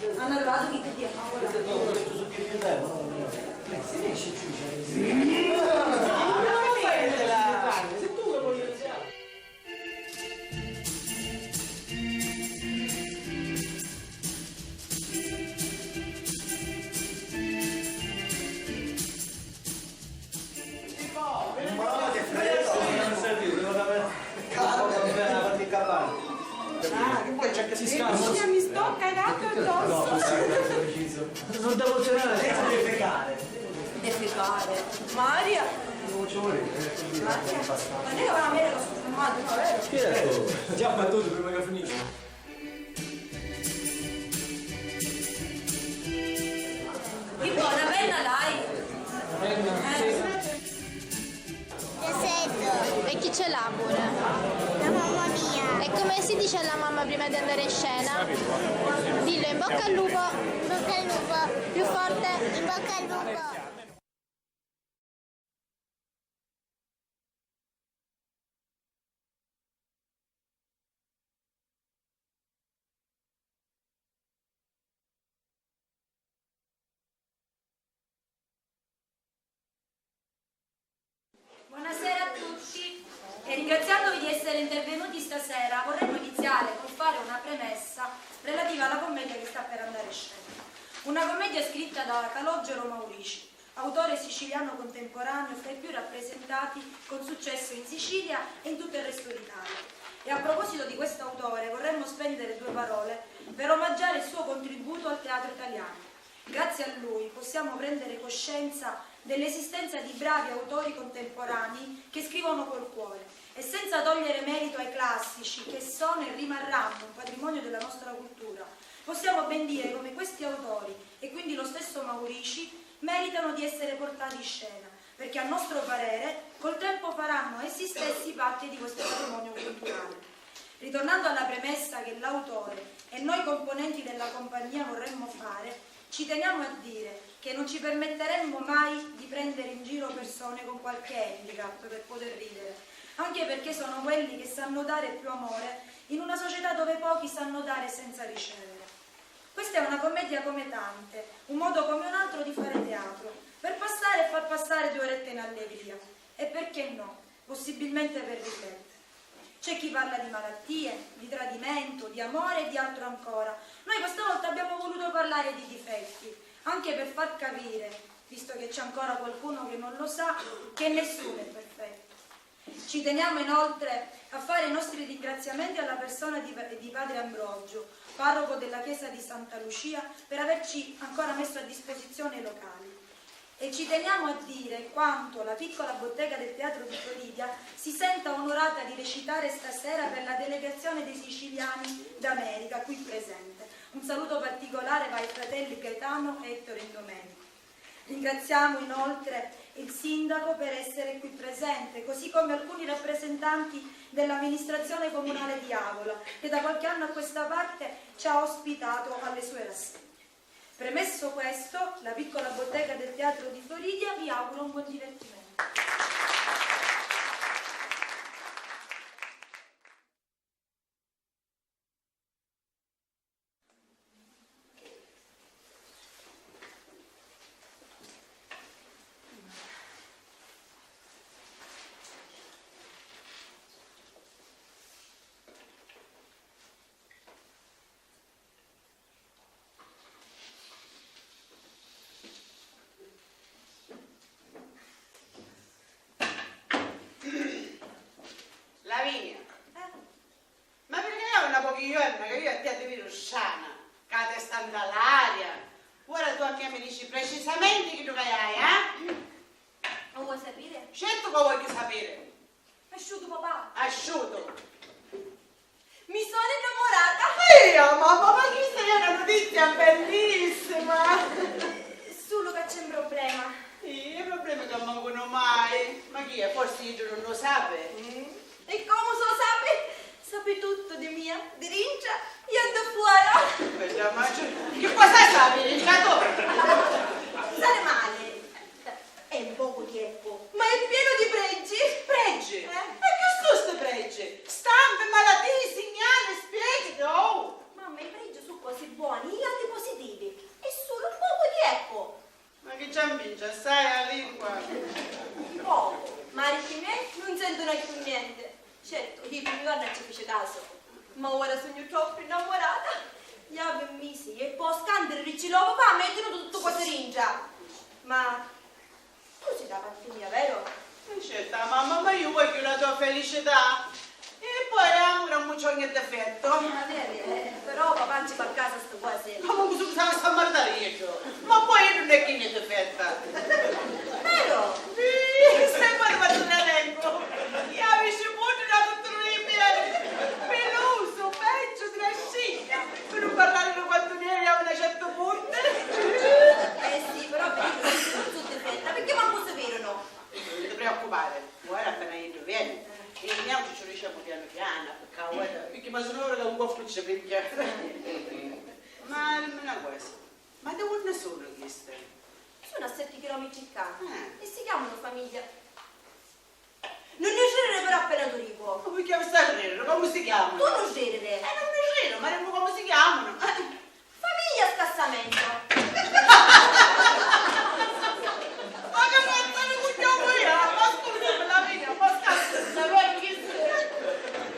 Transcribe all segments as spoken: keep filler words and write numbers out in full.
Hanno trovato chi ti dico. Ah, che poi c'è che si scampa. Mi sto cagando addosso. Non devo tirare senza defecare. Defecare. Maria. Non ci vuole, eh, così, Maria. Ma lei ora me lo sto fermando, no, vero? Certo, già battuto prima che finisce. Chi vuole, una penna l'hai? Penna, sì. Rosetto. E chi ce l'ha pure? La mamma mia. E come si dice alla mamma prima di andare in scena? Dillo, in bocca al lupo. In bocca al lupo. Più forte. In bocca al lupo. Buonasera a tutti e ringraziandovi di essere intervenuti stasera vorremmo iniziare col fare una premessa relativa alla commedia che sta per andare in scena. Una commedia scritta da Calogero Maurici, autore siciliano contemporaneo fra i più rappresentati con successo in Sicilia e in tutto il resto d'Italia. E a proposito di questo autore vorremmo spendere due parole per omaggiare il suo contributo al teatro italiano. Grazie a lui possiamo prendere coscienza dell'esistenza di bravi autori contemporanei che scrivono col cuore e senza togliere merito ai classici che sono e rimarranno un patrimonio della nostra cultura, possiamo ben dire come questi autori, e quindi lo stesso Maurici, meritano di essere portati in scena, perché a nostro parere col tempo faranno essi stessi parte di questo patrimonio culturale. Ritornando alla premessa che l'autore e noi componenti della compagnia vorremmo fare, ci teniamo a dire che non ci permetteremmo mai di prendere in giro persone con qualche handicap per poter ridere, anche perché sono quelli che sanno dare più amore in una società dove pochi sanno dare senza ricevere. Questa è una commedia come tante, un modo come un altro di fare teatro, per passare e far passare due orette in allegria. E perché no? Possibilmente per riflettere. C'è chi parla di malattie, di tradimento, di amore e di altro ancora. Noi questa volta abbiamo voluto parlare di difetti, anche per far capire, visto che c'è ancora qualcuno che non lo sa, che nessuno è perfetto. Ci teniamo inoltre a fare i nostri ringraziamenti alla persona di, di padre Ambrogio, parroco della chiesa di Santa Lucia, per averci ancora messo a disposizione i locali. E ci teniamo a dire quanto la piccola bottega del Teatro di Floridia si senta onorata di recitare stasera per la delegazione dei siciliani d'America qui presente. Un saluto particolare va ai fratelli Gaetano e Ettore Indomenico. Ringraziamo inoltre il sindaco per essere qui presente, così come alcuni rappresentanti dell'amministrazione comunale di Avola, che da qualche anno a questa parte ci ha ospitato alle sue rassegne. Premesso questo, la piccola bottega del Teatro di Floridia vi augura un buon divertimento. Lavinia, ma pirchì è na pochi jorna ca iu a tia ti vidu strana, ca la testa nta l'aria? Ora tu a mia mi dici precisamenti chiddu ca hai, eh? Lu vuoi sapere? Certu ca u vogghiu sapiri. Asciutu, papà! Asciutu! Mi sono innamorata! Eia, mamma, ma chista è una notizia bellissima! Sulu ca c'è un problema. Sì, i problemi ca mancunu mai. Ma chi è? Forsi iddu nun lu sapi? Mm. E comu s' 'o sapi? Sapi tuttu di mia, di dintra e di fuora. Bedda maci, chi cosa sapi dintra tu? S'animali è un pocu tieppu, ma è pienu di pregi. Pregi? Eh? E chi su sti pregi? Stampi, malatii, signali, spiegati, oh! Mamma, i pregi su cosi buoni, i lati cosi Assai a lingua. Pocu, ma arricchi miei nun sentono cchiù nenti. Certu, i primi anni ci fici casu, ma ora sugnu troppu innamurata. Iavi misi e po' scantiri ricci l'ovu, va, mettinu tuttu quasi dintra. Ma tu si da parti mia, veru? E certu, mamma, ma iu vogghiu la tua felicità. E poi amuri a muciogna difettu. Ah, via, via, eh, però papà nci fa casu a stu quasi. Comunque si sa sta maritari iddu. Ma poi iddu nun è chi ni difetta. Veru? Sì, stai pari quantu l'elencu. Iavi ci puddi da tuttu lu ripieri. Pilusu, peggiu di la scigna. Pi nun parrari di quantu neri a una certa punti. Eh sì, però vedi, non su difetta, perché mancu si virunu. Non ti preoccupare, ora appena iddu veni, e niauti ci lu dicemu pianu pianu, picca ora, picchì ma sunora ca un po' ci pigghia. Ma dimmi una cosa, ma di unni sono chisti? Sono a sette chilometri ccà e si chiamano famiglia. Non ne uscire però appena tu dico. Ma perché mi sta ridere? Come si chiamano? Tu non ridere. Eh, non mi rido, ma dico come si chiamano? Eh. Famiglia Scassamento. Ma che razza di cognome è? Ma scusami, Lavinia, ma Scassamento, ma chi sei?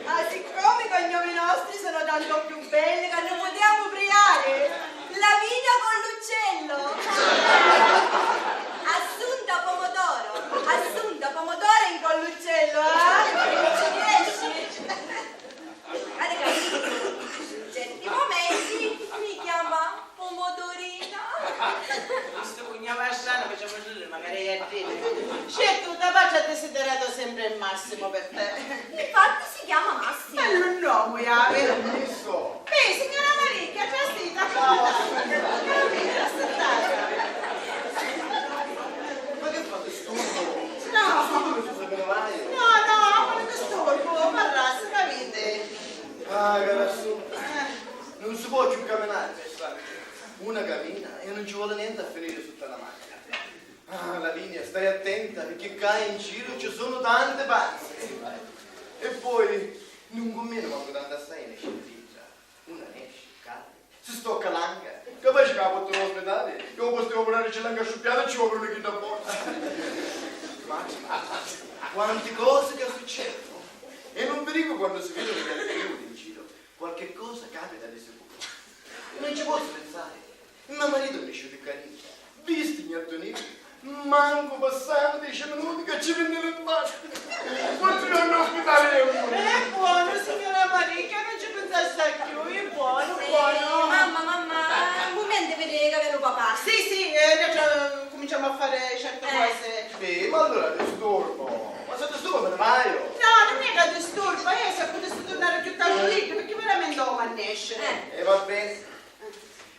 Ah, siccome i cognomi nostri sono tanto più belli che non potevamo priare, Lavinia Colluccello. Assunta Pomodoro, Assunta Pomodoro in Colluccello, eh? Ci riesci? Avete capito? In certi momenti mi chiama Pomodorina. Stu cugnome stranu facemu ridiri, magari è a ridiri. Certu, da patri ha desiderato sempre il massimo per te. Infatti si chiama Massimo. Bellu nomu, iavi. Permesso. Beh, signora Maricchia, trasita, pronta. Capito, assetata. Ma che fa, disturbo? No. Disturbo che tu sapere mai? No, no, ma non disturbo, parrassi, capite? Ah, cara sua, non si può più camminare per strada. Una cammina e non ci vuole niente a finire sotto la macchina. Ah, Lavinia, stai attenta, perché qua in giro ci sono tante pazze. E poi, non conviene manco tanto assai nescere di là. Una nesce, cade, si stocca l'anca. Capace che la portano all'ospedale, che dopo sti operare ci l'anca sciuppiata e ci operano chi da porta. Ma quante cose che succedono. E non vi dico quando si vedono gli altri in giro. Qualche cosa capita di sicuro. Non ci posso pensare. Mio marito è nesciuto in Carica. Visti gna Tonino, manco passano dieci minuti che ci venne l'infarto. Poi ci vanno all'ospedale e muore. È buono, signora Maricchia, non ci pensassi più, è buono, è buono. Eh, mamma, mamma, un momento, vedi che viene papà. Sì, sì, eh, adesso cominciamo a fare certe cose. Sì, ma allora disturbo. Ma se disturbo me ne vaio. No, non è che disturbo, io se potessi tornare più tardi, perché veramente ho mannesce. Eh, vabbè.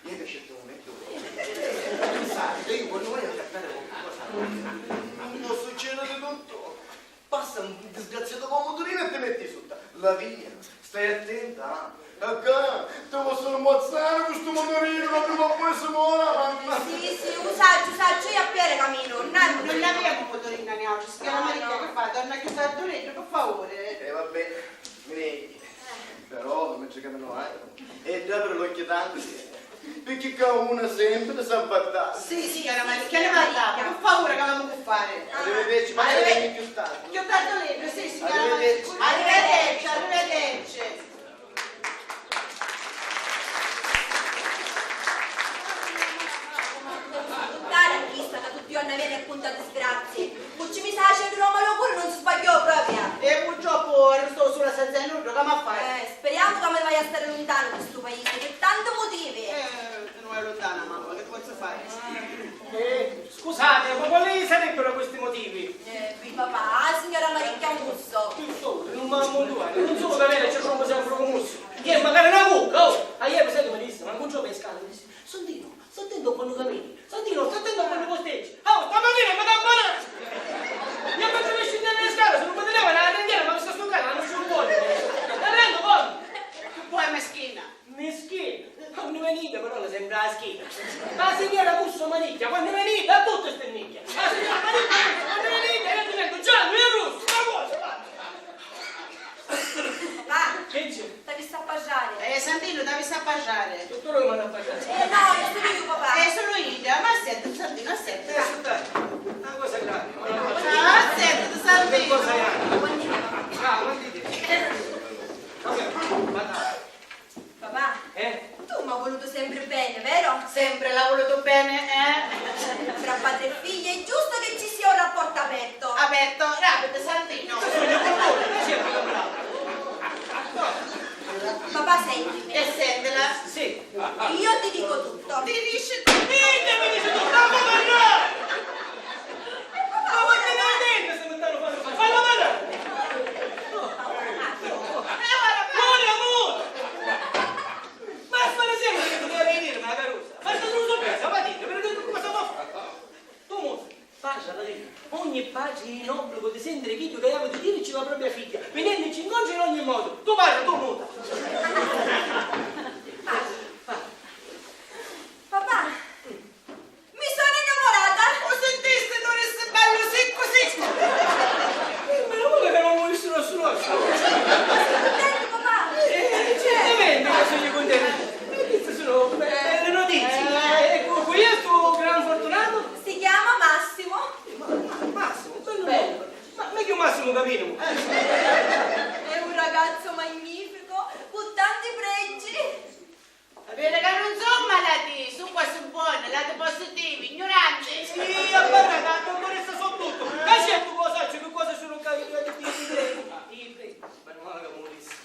Ieri a certi momenti, pensate, io quando voglio accattare qualcosa, non può succedere tutto. Passa un disgraziato con motorino e ti metti sotto. Lavinia, stai attenta, ah. Acca, ti possono ammazzare con sto motorino, ma prima o poi si muore, mamma. Sì, sì, u sacciu, u sacciu, io a piedi camino, non... Non l'avevamo motorino niautri, signora Maria, che fa? Torna a chiusare il turetto, per favore. Eh, vabbè, mi ne... Però non mi ci camino mai. E davvero l'occhio tanto, perché ca una sempre s'avvardava. Sì, signora Maria, che ne parliamo? Che paura che avevamo che fare. Arrivederci, ma arrivederci più tardi. Più tardi lei, sì, signora Maria. Arrivederci. Arrivederci, arrivederci. Puntata chista ca tutti i giorni veni e cunta disgrazie. Cu ci mi sa aceddu un omu a lu curu, non si sbagghiò propria. E purtroppu arrestò sula senza nuddu, ca m'ha fari? Eh, speriamo ca mi vai a stare luntanu di stu paese, per tanti motivi. Eh, non è lontana, mamma, che posso fare? Eh, scusate, ma quali sarebbero questi motivi? Eh, papà, ah, signora Maricchia Musso. Pittore, non mi ammontuare, non solo da lei c'è troppo sempre un musso. Che magari una buca, oh! Ah, ieri senti mi disse, ma non c'ho pescato, mi disse, Santino, sta attento quando cammini. Santino, sta attento quando posteggi. Oh, stamattina mi dà banana! Io mentre mi scendevo le scale, se non mi teneva la renghiera, ma mi sta sto cane, non ci vuole. Te rendo conto? Che buona meschina! Meschina! Quando venite, però, le sembra la schina. La signora Musso Manicchia, quando venite, a tutte ste nicchie. La signora Manicchia Musso, quando venite, io divento giallo e rosso, ma cosa? Papà, che c'è? T'avissi a parrari. Eh, Santino, t'avissi a parrari. Tutto lui mi ha da parrari. Eh, no, è solo io, papà. Eh, solo io, ma senti, Santino, senti. Eh, scusa. Tu m'ha' vulutu sempri beni, veru? Sempri l'ha' vulutu beni, eh? Tra patri e figli è giustu chi ci sia un rapportu apertu. Apertu, rapiti, Santinu. Papà, sentimi. E sentila. Sì. Io ti dico tutto. Ti dici tuttu. Idda mi dici tuttu, ma comu no? Ma quantu ne intendi se mi stannu fannu fa-, fallu parrari. Puru amuri. Ma fari sempri chi tu vuoi diri, ma carusa. Ma sta sulu sorpresa, ma diri, ma diri, ma sta fa. Tu muta. Paci alla fini. Ogni patri è in obbligu di sentiri chiddu ca havi di dirici la propria figghia, vinennici incontru in ogni modu. Tu parra, tu muta. Papà, mi sono innamorata! U sintisti, tu rissi bellu siccu siccu! Eh, menu mali ca non lu dissi nessun altru. Sei contento, papà? Eh, certamente che sono contento. E queste sono be-, belle notizie. Eh, ecco, qui è sto gran fortunato. Si chiama Massimo. Ma, ma, Massimo, bello nome. Ma meglio Massimo Capirimo, eh. È un ragazzo magnifico, con tanti pregi. Viri ca nun su malati, su quasi boni, lati positivi, ignuranti. Sì, a parra ca dottoressa so tuttu. Ca certu ca sacciu chi cosa sono ca i pregi. Menu mali ca mu dissi.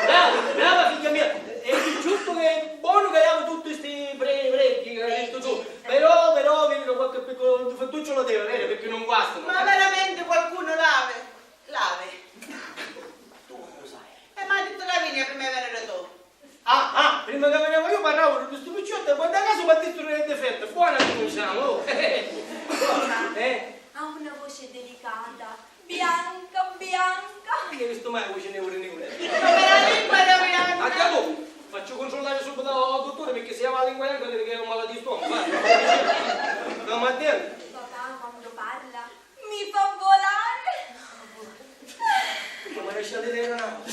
Brava, brava figghia mia, è giustu che è bonu ca havi tutti sti pre-, pregi ca hai dettu tu, però, però, viri, qualche piccolo difettuccio lo deve avere, perché non guastano. Ma veramente qualcuno l'ave? L'ave? Tu non lo sai. E m'ha dittu Lavinia prima di venire tu. Ah, ah, prima ca veniva io parravu di stu picciottu e guarda casu m'ha dittu di fretta. Buona, cuminciamu, oh. Rosa, eh? Ha una voce delicata, bianca, bianca. Non hai visto mai voce nera, nera? Come la lingua da bianca. Andiamo, faccio controllare subito al dottore perché se ha la lingua bianca vuol dire che è un malato di stomaco, va. Stiamo attenti. Papà quando parla mi fa volare. Ma lasciate le aeronauti.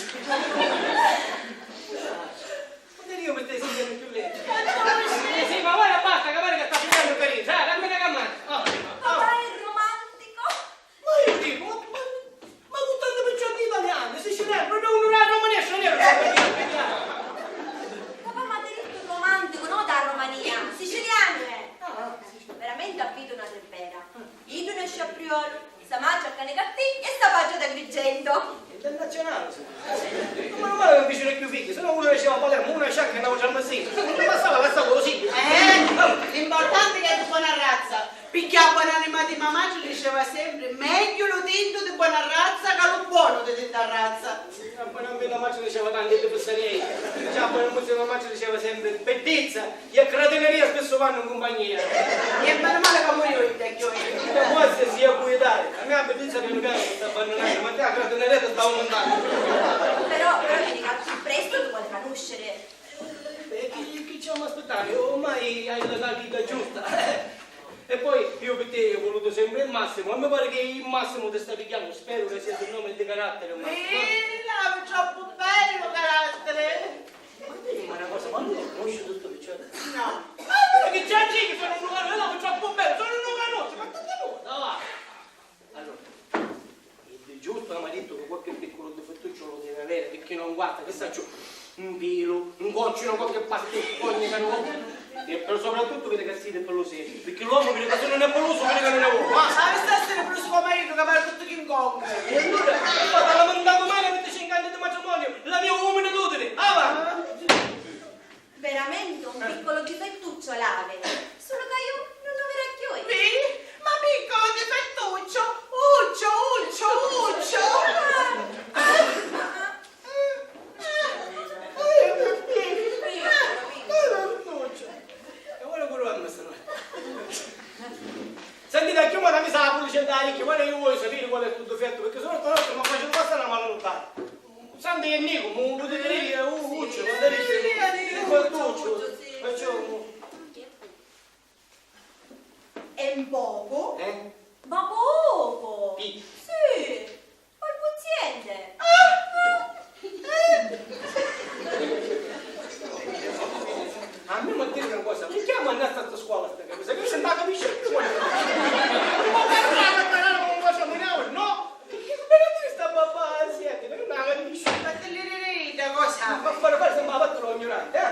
Quando io mi stai sentendo più lento. Eh sì, ma ora basta, che pare che sta finendo per il, dai, dammi una camata. Ah, ah. Papà è romantico. Ma io dico, ma, ma, ma con tanti picciotti italiani, siciliani, proprio uno da Romania, straniero. Papà, ma ti ho detto romantico, no da Romania, siciliano è. Ah, ah, sì, sì. Veramente ha avuto una tribera. Iddu nasci a Priolo, sa matri a Canicattì e sa patri ad Agrigento. Internazionale, sì. Ma menu mali ca non mi dicinu più figli, se no una nasceva a Palermo, una a Sciacca e n'autra a Messina. Non passava, passava così. Eh, l'importante è che è di buona razza, picchì a buon'anima di ma matri diceva sempri, megghiu lu tintu di buona razza ca lu buonu di tinta razza. Appena appena la matri diceva tanti di fessaria. Già appena appena la matri diceva sempri, beddizza, e a cratineria spesso vanno in compagnia. E meno male ca muriu idda chioi. Quasi sia cuitari. A mia la beddizza piano piano mi sta abbannunannu, ma te a cratineria ti sta aumentando. Però, però vidi ca più presto ti vuole conoscere. E chi, chi ci ha aspettare? Ormai hai la, la vita giusta. E poi io per te ho voluto sempre il massimo, e mi pare che il massimo ti sta pigghiando, spero che sia sul nome di carattere, ma... Eh, l'havi troppu bellu carattere! Ma dimmi una cosa, ma non lo conosci tutto, picciotto? No. Ma allora che c'è, che sono un numero, io l'havi troppu bellu, sono un numero, ma tutti voi, va. Allora, è giusto, ma ha detto che qualche piccolo difettuccio lo deve avere, perché non guarda, che saccio, un pelo, un goccino, qualche pasticcone, che non... E per, soprattutto vede che siete per lo serio, perché l'uomo vede che se non è peloso, vede che non è uomo. Ah! Avessi essere pure suo marito, che pare tutto King Kong. E allora, io ti ho lamentato male venticinque anni di matrimonio, la mia uomo inutile, ah, va! Veramente un piccolo difettuccio l'ave, solo ca io non lo verecchiu. Sì? Ma piccolo difettuccio, uccio, uccio, uccio. Ah, ah, ah. E ora pure l'hanno stanotte. Sentite, a chiamare mi sa la pulice da ricchi, ma io voglio sapere qual è il tuo difetto, perché se no stanotte mi faccio passare una mano lontana. Senti che Nico, mu putiti diri, uh, Uccio, ma dai, sì, Nico, Uccio, Uccio, sì. Perciò, mu- È un poco. Eh? Ma poco! Pi- Sì, balbuziente. Ah! Eh! A me mi diri una cosa, mi chiama andare a sta scuola sta cosa, che non si capisce più. Non può parlare, parlare, non lo so, no? Che bello sta papà, siete, non la capisco. Ma te li ridi, cosa? Ma fare, fare, sembra fatto lo ignorante, eh?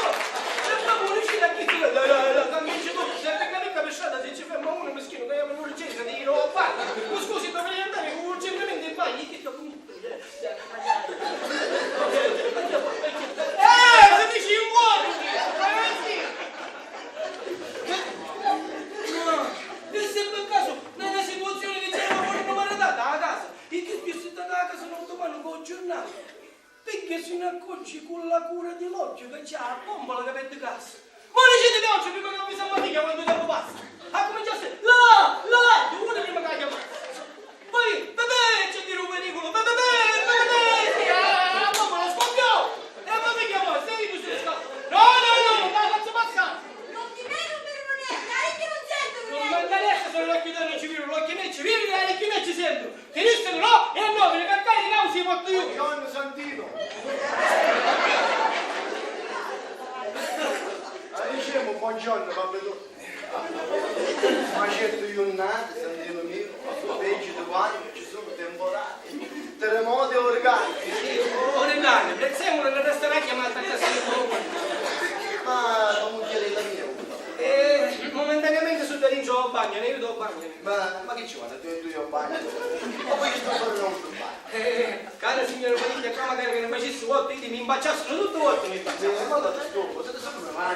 no! E poi pure ci la chizza, la, la, la, la, cambiaci tutto, se picca picca per strada, se ci ferma uno mischino che chiama l'urgenza, ti dico, oh, guarda, mi scusi, dovrei andare urgentemente in bagno, che sto con... Eh, se dici in vuoto! Eh, sì! No, e se per caso, nella situazione che c'era una maritata a casa, e che più si sta a casa non domani con giornale? Picchì si n'accorgi cu la cura di l'occhiu che c'ha a bombola che perde gas. Ma diciti l'occhio prima che avvisa a matiglia quantu tempu passa. Accumincia a sentiri, là, là, là, due ore prima che la chiamata. Poi, bebè, c'è di un pericolo, bebè, bebè, bebè, sì, ah, a bombola scoppiò. E a matiglia mo, stai tu sul scatto. No, no, no, non la faccio passare. Non ti vedo per un niente, hai che non sento un... Non mi interessa se l'occhio te non ci vedo, l'occhio me ci vedo e l'orecchio me ci sento. Ti dissero no e no, vi ne caccai di causi i portu io. Buongiorno, Santino. Ah, dicemu buongiorno, babbelucci. Ma certu, iurnati, Santino mio, peggio di quando ci sono temporali, terremoti e uragani. Sì, uragani, prezzemolo, ne resterà chiamata a casa di... Ma la mugghieri la mia. Eh, momentaneamente su da dintra o bagno, ne io do bagno. Ma, ma che ci vuole? Tu, tu io bagno. Ma poi io sto fuori non sto bagno. Eh, cara signora Maria, qua magari che ne facessi otto, io mi impacciassero tutto otto, mi impacciassero. Eh, ma non ti disturbo, ti disturbo mai.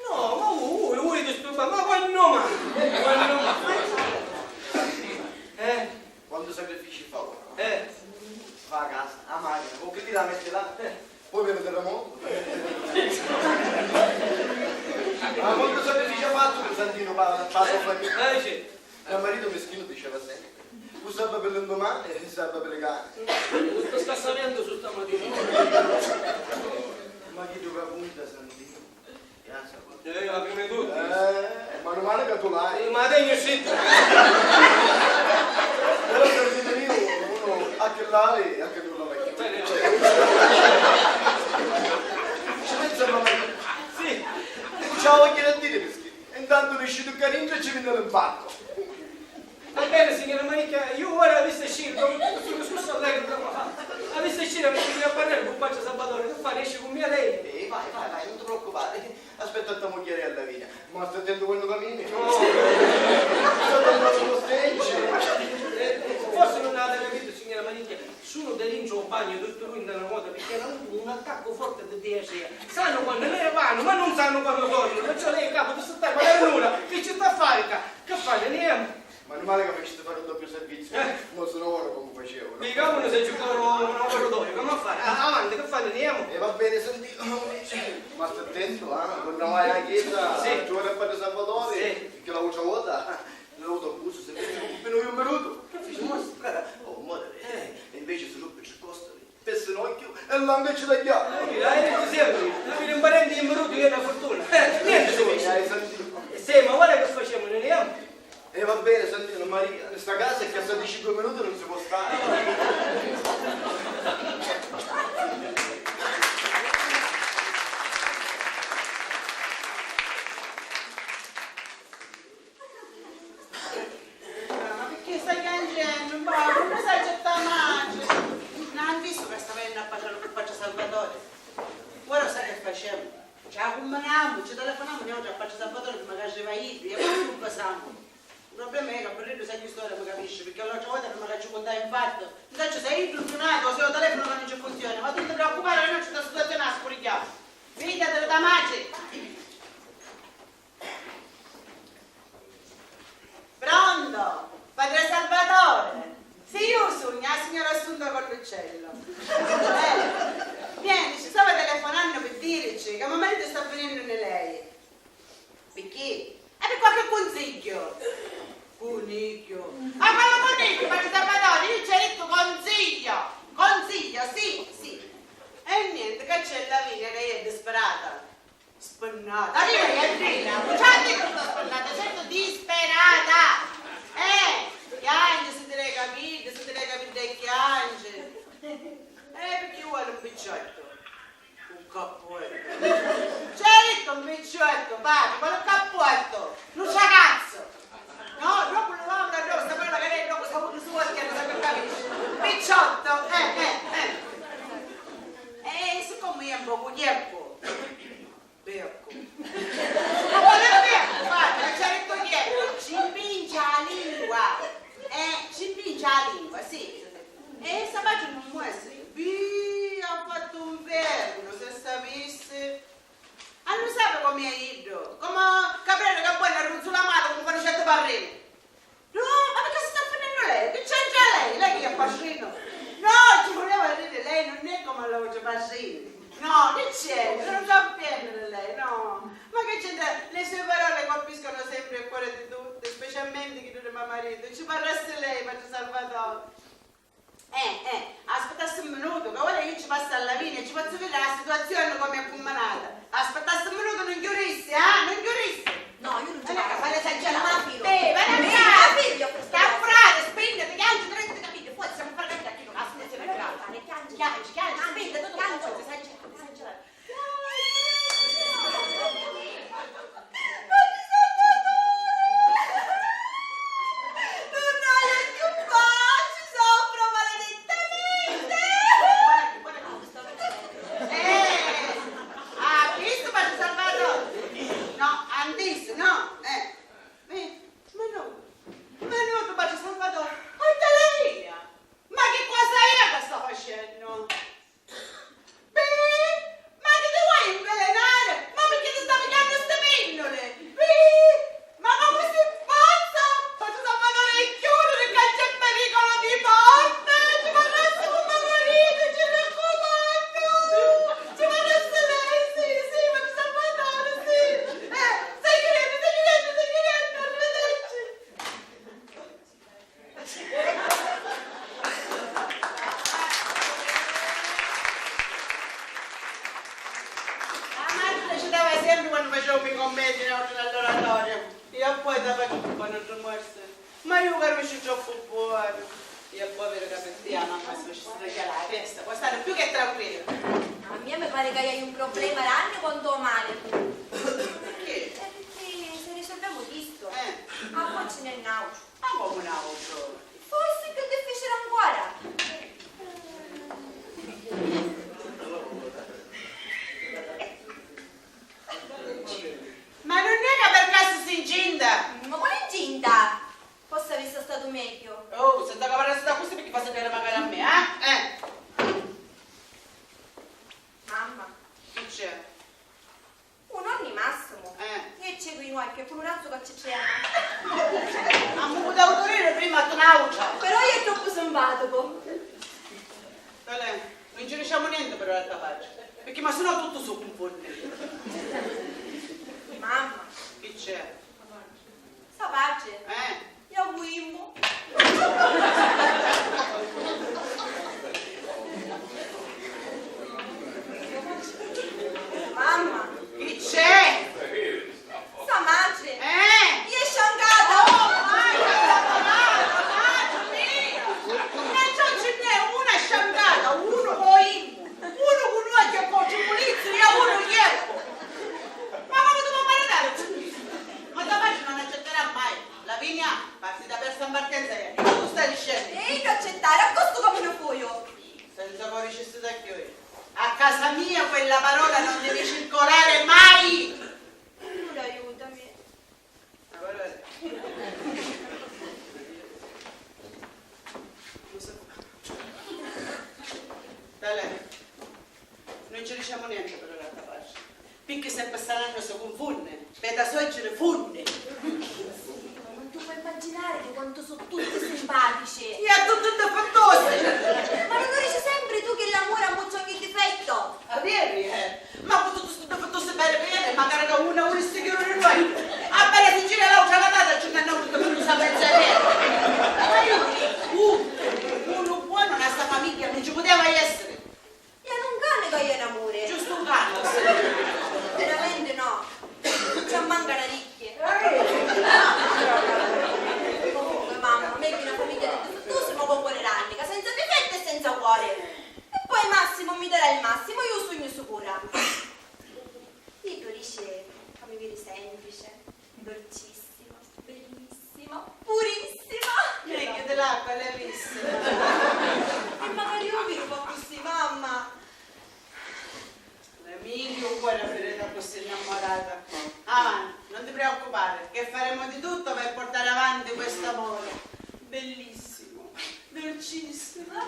No, ma voi, voi, voi disturbate, ma quando mai? Quando mai? Eh? Quantu sacrifici fa ora? Eh? La metti là, eh, poi veni terremotu. Ma quantu sacrifici ha fattu Santinu pa, pa so famiglia? Eh, sì. E maritu mischinu diceva sempre: "Cu serve pi l'indumani, serve pi li cani." Cu stu scassamentu su stamatina. Ma chi duca punta Santinu? Eh, la prima di tutti. Eh, manu male ca tu l'hai. Eh, ma la tegnu stritta. Però sentitemi, unu a chi l'havi, a chi nun l'havi cchiù. Ci pensa mamma mia. Sì. Cu ci la vogghiu a diri, mischinu. Intantu nisci tu cca dintra e ci vinni l'impattu. Va beni, signura Manicchia, iu ora avissi a sciri, dopu tuttu stu discursu allegru ca m'ha fattu. Avissi a sciri, avissi a parrari cu patri Salvatore, chi fa, nesci cu mia lei? Eh, vai, vai, vai, nun ti preoccupari. Aspetta a to mugghieri e la vina. Ma sta attentu quannu camini. No. Sta attentu quannu stenci. Eh, forsi nun aviti capitu, signura Manicchia, sunu di dintra u bagnu, tutti dui nta na vota, pirchì hannu avutu un attaccu forti di diarrea. Sannu quannu lei vanu, ma nun sannu quannu tornanu, perciò lei è capu di sta terra, ma è un'ura, chi ci sta a fari cca? Chi fari, niemu? Manu male ca mi facisti fari un doppiu serviziu, eh, mo sunu ora comu facevu, no? Dicamu, si giuca un, un oratorio, comu a fari? Ah, avanti, chi fari, niemu? E va beni, senti, ma sta attentu, ah, quannu vai a chiesa, sì, ci voli a patri Salvatore, sì, pirchì l'autra vota, ah, l'avutu abusu, si feci un pinu un minutu. Chi fici, mostru? Oh, moriri. Eh. E inveci si ruppi tri costoli. Pi ssinocchiu e l'anca ci tagghiau. Ai, ai, così, amicu. Aviri un parenti immirutu è una fortuna. Eh, niente, si dice. Ai, Santino. Sì, ma guarda che facciamo, noi andiamo. E va bene, Santino, Maria, in sta casa è che a diciotto minuti non si può stare. Ma picchì stai chiangennu? Boh, nun mi sacciu sta matri. N'ha ntisu ca sta venennu a parrari cu patri Salvatore? Ora sai chi facemu? Ci la cumminamu, ci telefonamu niautri a patri Salvatore prima ca arriva iddu, e poi lu basamu. U problema è ca pi iddu sacciu storia, mi capisci, pirchì l'autra vota prima ca ci cuntai un fattu, nun sacciu s'è iddu sunatu o s'è u telefonu ca nun ci funziona, ma tu nun ti preoccupari ca noi sta situazioni a scurigghiamu. Figghiatiri da matri! Pronto? Patri Salvatore? Sì, iu sugnu, a signora Assunta Colluccello. Eh, nienti, ci stava telefonannu pi dirici ca a mumentu sta vinennu ni lei. Picchì? E pi qualchi cunsigghiu. Cunigghiu? Ma quali cunigghiu, patri Salvatore? Iu ci haiu dittu consiglio. Consiglio, sì, sì. E nienti, ca c'è Lavinia ca è disperata. Spinnata. Arriva, Andrina. Ci ha dittu sta spinnata, certu disperata. Eh, chiangi, si ti lei capiddi, si ti lei capiddi e chiangi. Eh, picchì vuole un picciotto. Un cappuotto. Ci hai dittu un picciotto, papi, quale cappuotto? Nu ciacazzu. No, dopu lu laura, dopu sta parola ca lei dopu sa, lu suocchianu, sa capisci. Picciotto, eh, eh, eh. E siccomu iu è un pocu chieccu. Beccu. Ma quale beccu, guarda, c'è detto ieri, ci impinge la lingua. Eh, ci impinge la lingua, sì. E sta pagina non può essere. Via, ha fatto un fermo, se sapesse. Ah, non sape come è iddo. Come capire che poi ne ruzzula male come quando c'è te parrino. No, ma perché si sta offendendo lei? Che c'entra lei? Lei che è Pacino? No, ci voleva dire, lei non è come la voce Pacino. No, che c'entra? Non sta offendere lei, no. Ma che c'entra? Le sue parole colpiscono sempre il cuore di tutti, specialmente chi non è mio marito. Ci parlassi lei, padre Salvatore. Eh, eh, aspettassi un minuto, che ora io ci passo alla fine e ci faccio vedere la situazione come è combinata. Aspettassi un minuto, non chiudissi, eh? Non chiudissi! No, io non ci vado. Vale a fare, sai, già la filo. Eh, vale a fare! Sta frate, spendete, piangi, prendete, capite? Poi siamo fare capire a chi non ha senso, non fare, piangi, piangi, piangi, spendete tutto quello che sai, sai, Talè, non ci diciamo niente però a sta pace, perché ma se no tutto si confonde. Mamma. Chi c'è? Sta pace? Eh? Ia vuimmu. Mamma. Chi c'è? Sta matri. Eh? Ia sciancata. Oh, matri, matri, matri mia. E già ci n'è una sciancata, uno vuimmu. Uno cu l'uocchie e cu tribulizzi, ia uno ieppu. Ma comu ti pò maritari? Ma sta pace non accetterà mai. Lavinia, parti da persa in partenza ieri. Comu stai dicendo? E io accettare, a costo comu ne fuio? Senza cori ci stata chiù. A casa mia quella parola non deve circolare mai! Allora aiutami. Talè, non ci diciamo niente però a sta pace, picchì se pi sta nanna si cunfunne, peta soggira funne. Ma non ti puoi immaginare di quanto sono tutti simpatici. E a tutti difettosi! Ma non lo dici sempre tu che l'amore ammuccia ogni difetto? A veri, eh? Ma cu tuttu stu difettu si veri beni, macari ca una vulissi chiudiri noi. Appena si gira l'autra latata ci n'hannu avutu tuttu sta pezza di terra. Ma io, uh, unu buonu na sta famigghia non ci puteva essiri. Io non cannu ca io n'amore. Giustu un cannu, sì. Veramente no. Ci manca na ricchia. Comunque, mamma, megghiu na famigghia di difettusi ma cu cuori ranni, ca senza difetti e senza cuori. E poi Massimo mi darà il massimo, io sugnu sicura. Io tu dici ca mi viri semplice, dolcissima, bellissima, purissima. Megghiu di l'acqua, l'hai visto? E magari io mi rubo così, mamma. Megghiu un cuore a vedere così innamorata. Avanti, non ti preoccupare, che faremo di tutto per portare avanti questo amore. Bellissimo. Dolcissima,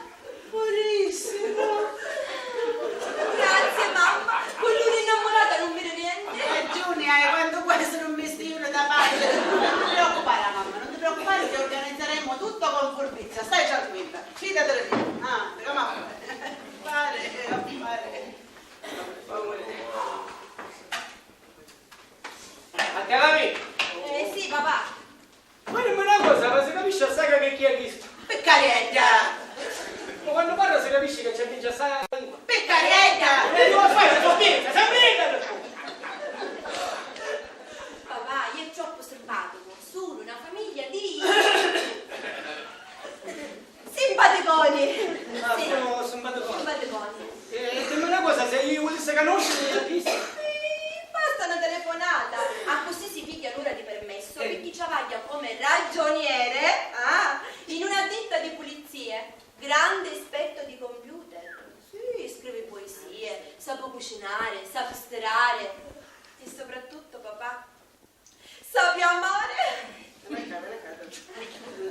purissima. Grazie, mamma. Con lui innamorata non vedo niente. Ragiuni hai, quantu può essere un mistero da pace. Non ti preoccupare, mamma, non ti preoccupare che organizzeremo tutto con furbizia. Stai tranquilla, fidati di me. Ah, come fare? Fare, fare. Anche la mia. Eh, sì, papà. Ma dimmi una cosa, ma si capisci assai che chi è chistu? Piccaredda! Ma quannu parra si capisci che c'è minchia assai lingua. Piccaredda! E non lo fai, la tua pienza, sempre niente! Papà, è troppo simpatico, sono una famiglia di simpaticoni! Ah, sì. Sono simpaticoni. Simpaticoni. Eh, dimmi una cosa, se io volessi conoscere l'artista? Eh, basta una telefonata. Accussì si pigghia l'ura di permesso, eh, picchì travagghia come ragioniere, ah, in una ditta di pulizie. Grande esperto di computer. Sì, scrive poesie, sape cucinare, sape stirare. E soprattutto, papà, sapi amari! Ven ccà, ven ccà, tu.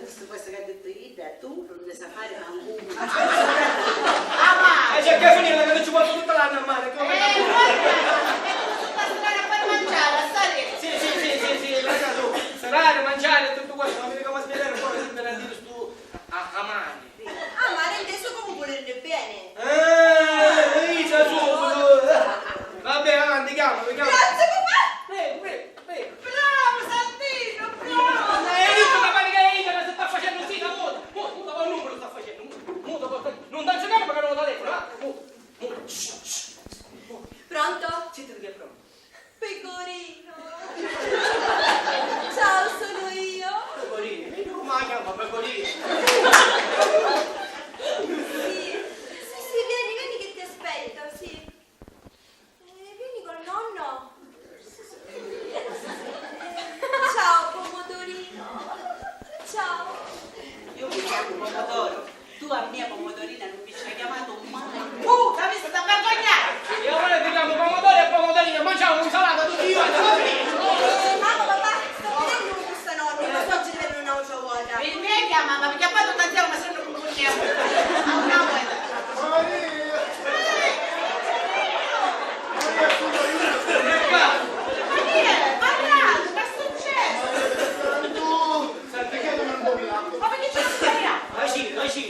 Stu postu ca ha dittu idda, tu nun ne sa fari mancu una. Amari! E c'è che finirla che non ci porto tutta l'anno a mare, come... Eh, guarda, e tu sutta strada per mangiare, assai. Sì, sì, sì, sì, sì, lascia tu. Serare, mangiare e tutto questo, ma vedi come spiegare un po' che si viene a dire stu a-, amari. Amari inteso come vulirne bene. Eh, Luisa, subito. Vabbè, avanti, chiamalo, chiamalo. Grazie, papà. Prego, prego, prego. Bravo, Santino, bravo. Eh, io sto papà che io, ma se sta facendo zitto, muta, muta, muta, ma non me lo sta facendo, muta, muta, muta, non dà giocare perché non lo telefono, ah, muta.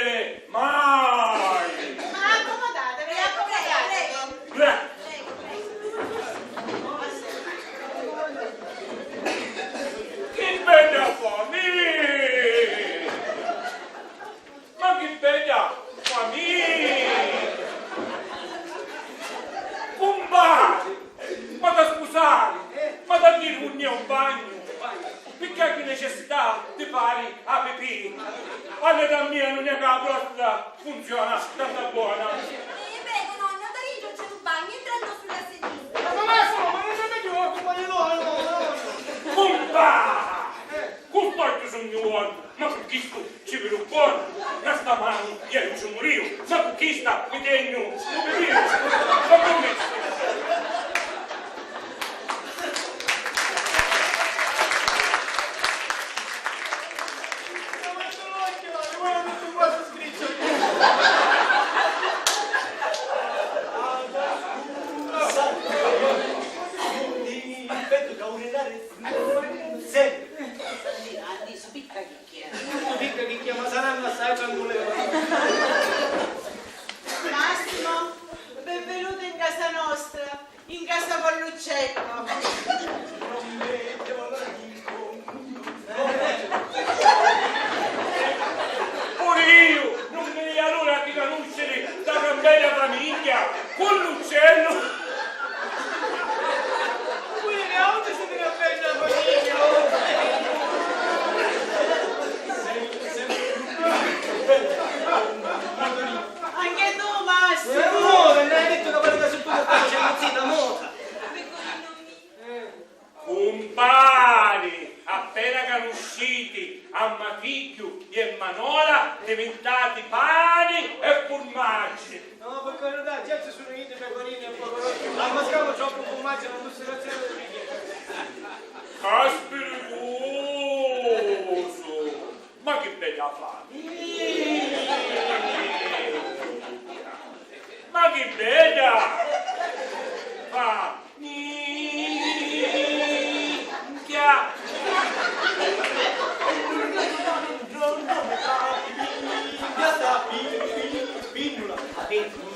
pèrdiri mai! Ma accomodatevi, accomodatevi. Beh. Chi bedda famiglia! Ma chi bedda famiglia! Cumpari! M'ha da scusari, m'ha da diri unni è u bagnu, picchì agghiu necessità di fari a pipì. A l'età mia nun è ca a prostata funziona tantu bona. Eh, prego, nonno, da dintra c'è lu bagnu, entrannu sulla sinistra. Ma come sono? Ma non c'è più, compagno, no, no, no. Cumpà! Cu st'occhiu sugnu uorbu, ma cu chistu ci vidu bonu. Na sta manu ieri ci muriu, ma cu chista mi tegnu lu pipiru. Ma cu mistu. Pentu ca urinari sempri. Sandina, Anni, spicca chi chi è. Spicca chi chi è, ma sarannu assai tranquilli. Massimo, benvenuto in pani e furmaggi. No, per carità, già ci sono io, pecorine e pomodori. Al mascavo troppo formaggio, non posso ringraziare le righe. Caspiriusu! Ma chi bedda famigghia! Ma chi bedda famigghia!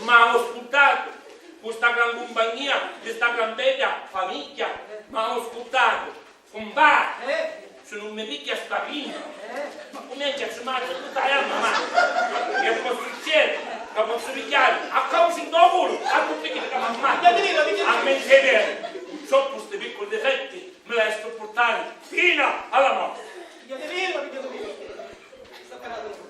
Ma ho ascoltato questa gran compagnia, questa gran bella famiglia, ma ho ascoltato Cumpari, eh? Si nun mi pigghia sta pinna, eh? Ma comu è che si mangia tutta la mamma? Che può succedere? Ca pozzu pigghiari a causi in do culu a tutti chiddi ca m'ammangia. Pigghiativilla, pigghiativilla. A me sedere, sotto sti piccoli difetti, mi la sto purtari fino alla morte. Pigghiativilla, pigghiativilla. Sta ferratu.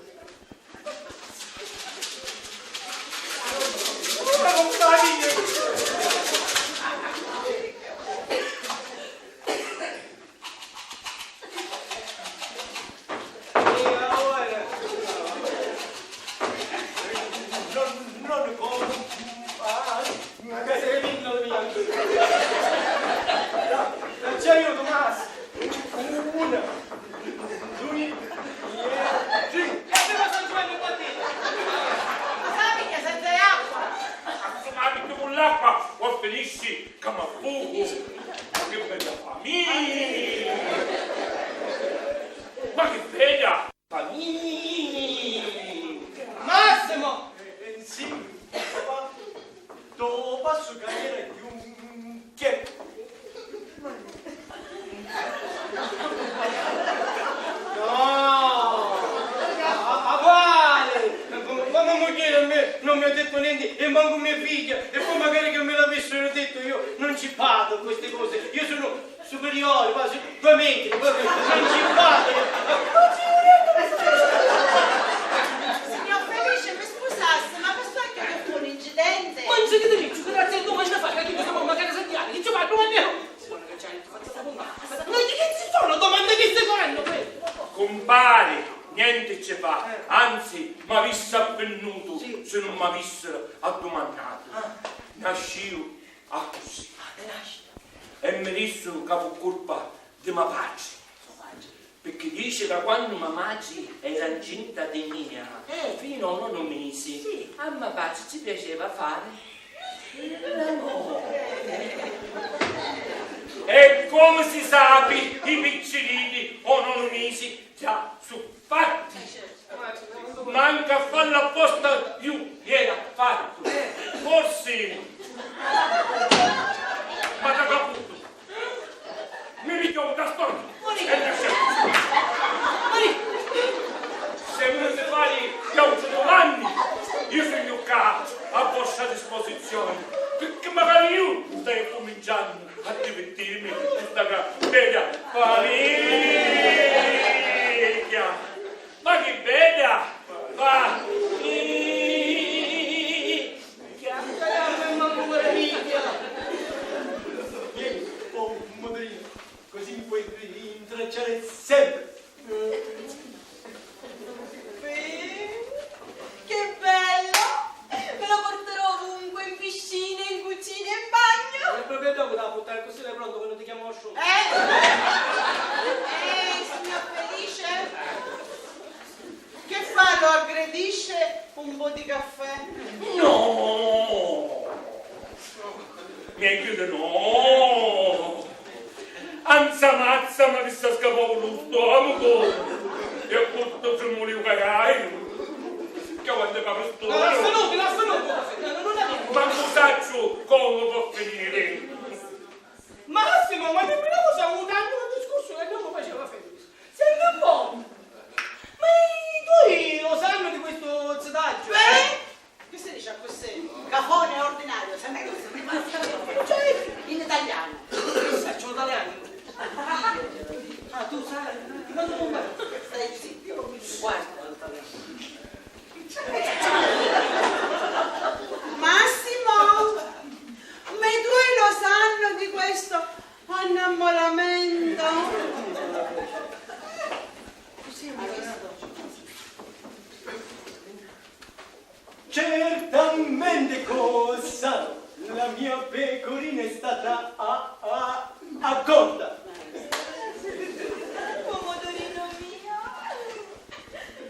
C'è io, Tommaso. Una, dui, e tri. E prima San Giovanni Battista. Ma sa pigghia senza l'acqua? Ma pigghia cu l'acqua, o finisci ca m'affugu. Ma che bella famiglia! Ma che bella famiglia! Massimo! Eh, eh, sì, papà. Doppu passu ca era chiunche. No! A, a quale? Ma mo mugghieri a me non mi ha detto niente e manco mia figlia. E poi magari che me l'avessero detto io non ci vado a queste cose. Io sono superiore, quasi due metri, proprio non ci vado. Signor Felice, mi scusasse, ma questo è che fu un incidente? Ma non si deve, grazie a Dio, ma sta faccia che mi sto magari sentire, che ci va, come mio? Buona che c'hai, ti faccio sta bomba. Ma che ci sono domande che stai facendo, questo? Compare, niente ci fa, anzi, m'avissi appennutu se non m'avissero addumannato. Nasciu accussì. E mi dissero ca fu curpa di ma patri. Picchì dici ca quannu ma matri era ncinta di mia, fino a un misi, a ma patri ci piaceva fari l'amore. E comu si sapi, i picciriddi o nonu misi già su fatti. Mancu a fallu apposta ju era fattu. Forsi. Ma da caputu. Mi pigghiò un trastornu. E nasceu. Se mi fari chiauci dumanni, io sugnu ccà a vostra disposizioni. Picchì magari ju staiu cuminciannu a divertirmi cu sta gran bella famigghia. Ma chi bella famigghia! Mamma mia! Vieni, oh, madrina, così mi puoi rintracciare sempre. Beh, che bello! Me lo porterò ovunque, in piscina, in cucina, in bagno. E proprio dopo da portare così l'hai pronto quando ti chiamo lo sciopero. Eh? Eh, signor Felice? Che fa, lo aggredisce un po' di caffè? No! Megghiu di no! Anzi, mazza, m'avissi scappau lu stomacu! E tuttu ci muliu cagaiu! Che quantu capistu! Ma lassa nudu, lassa nudu! Mancu sacciu comu po' finiri! Massimo, ma dimmi una cosa, un altro discorso che non mi faceva felice. Senti un po', ma i tuoi lo sanno di questo zitaggio? Eh? Che si dice a questo? Cafone ordinario, se ne, se ne passa. Cioè? In italiano. Io saccio l'italiano. Ah, tu sai? Ma tu non... Stai zitto, guarda l'italiano. Massimo, ma i tuoi lo sanno di questo innamoramento? Finalmente cosa? La mia pecorina è stata a, a, accolta. Pomodorino mio,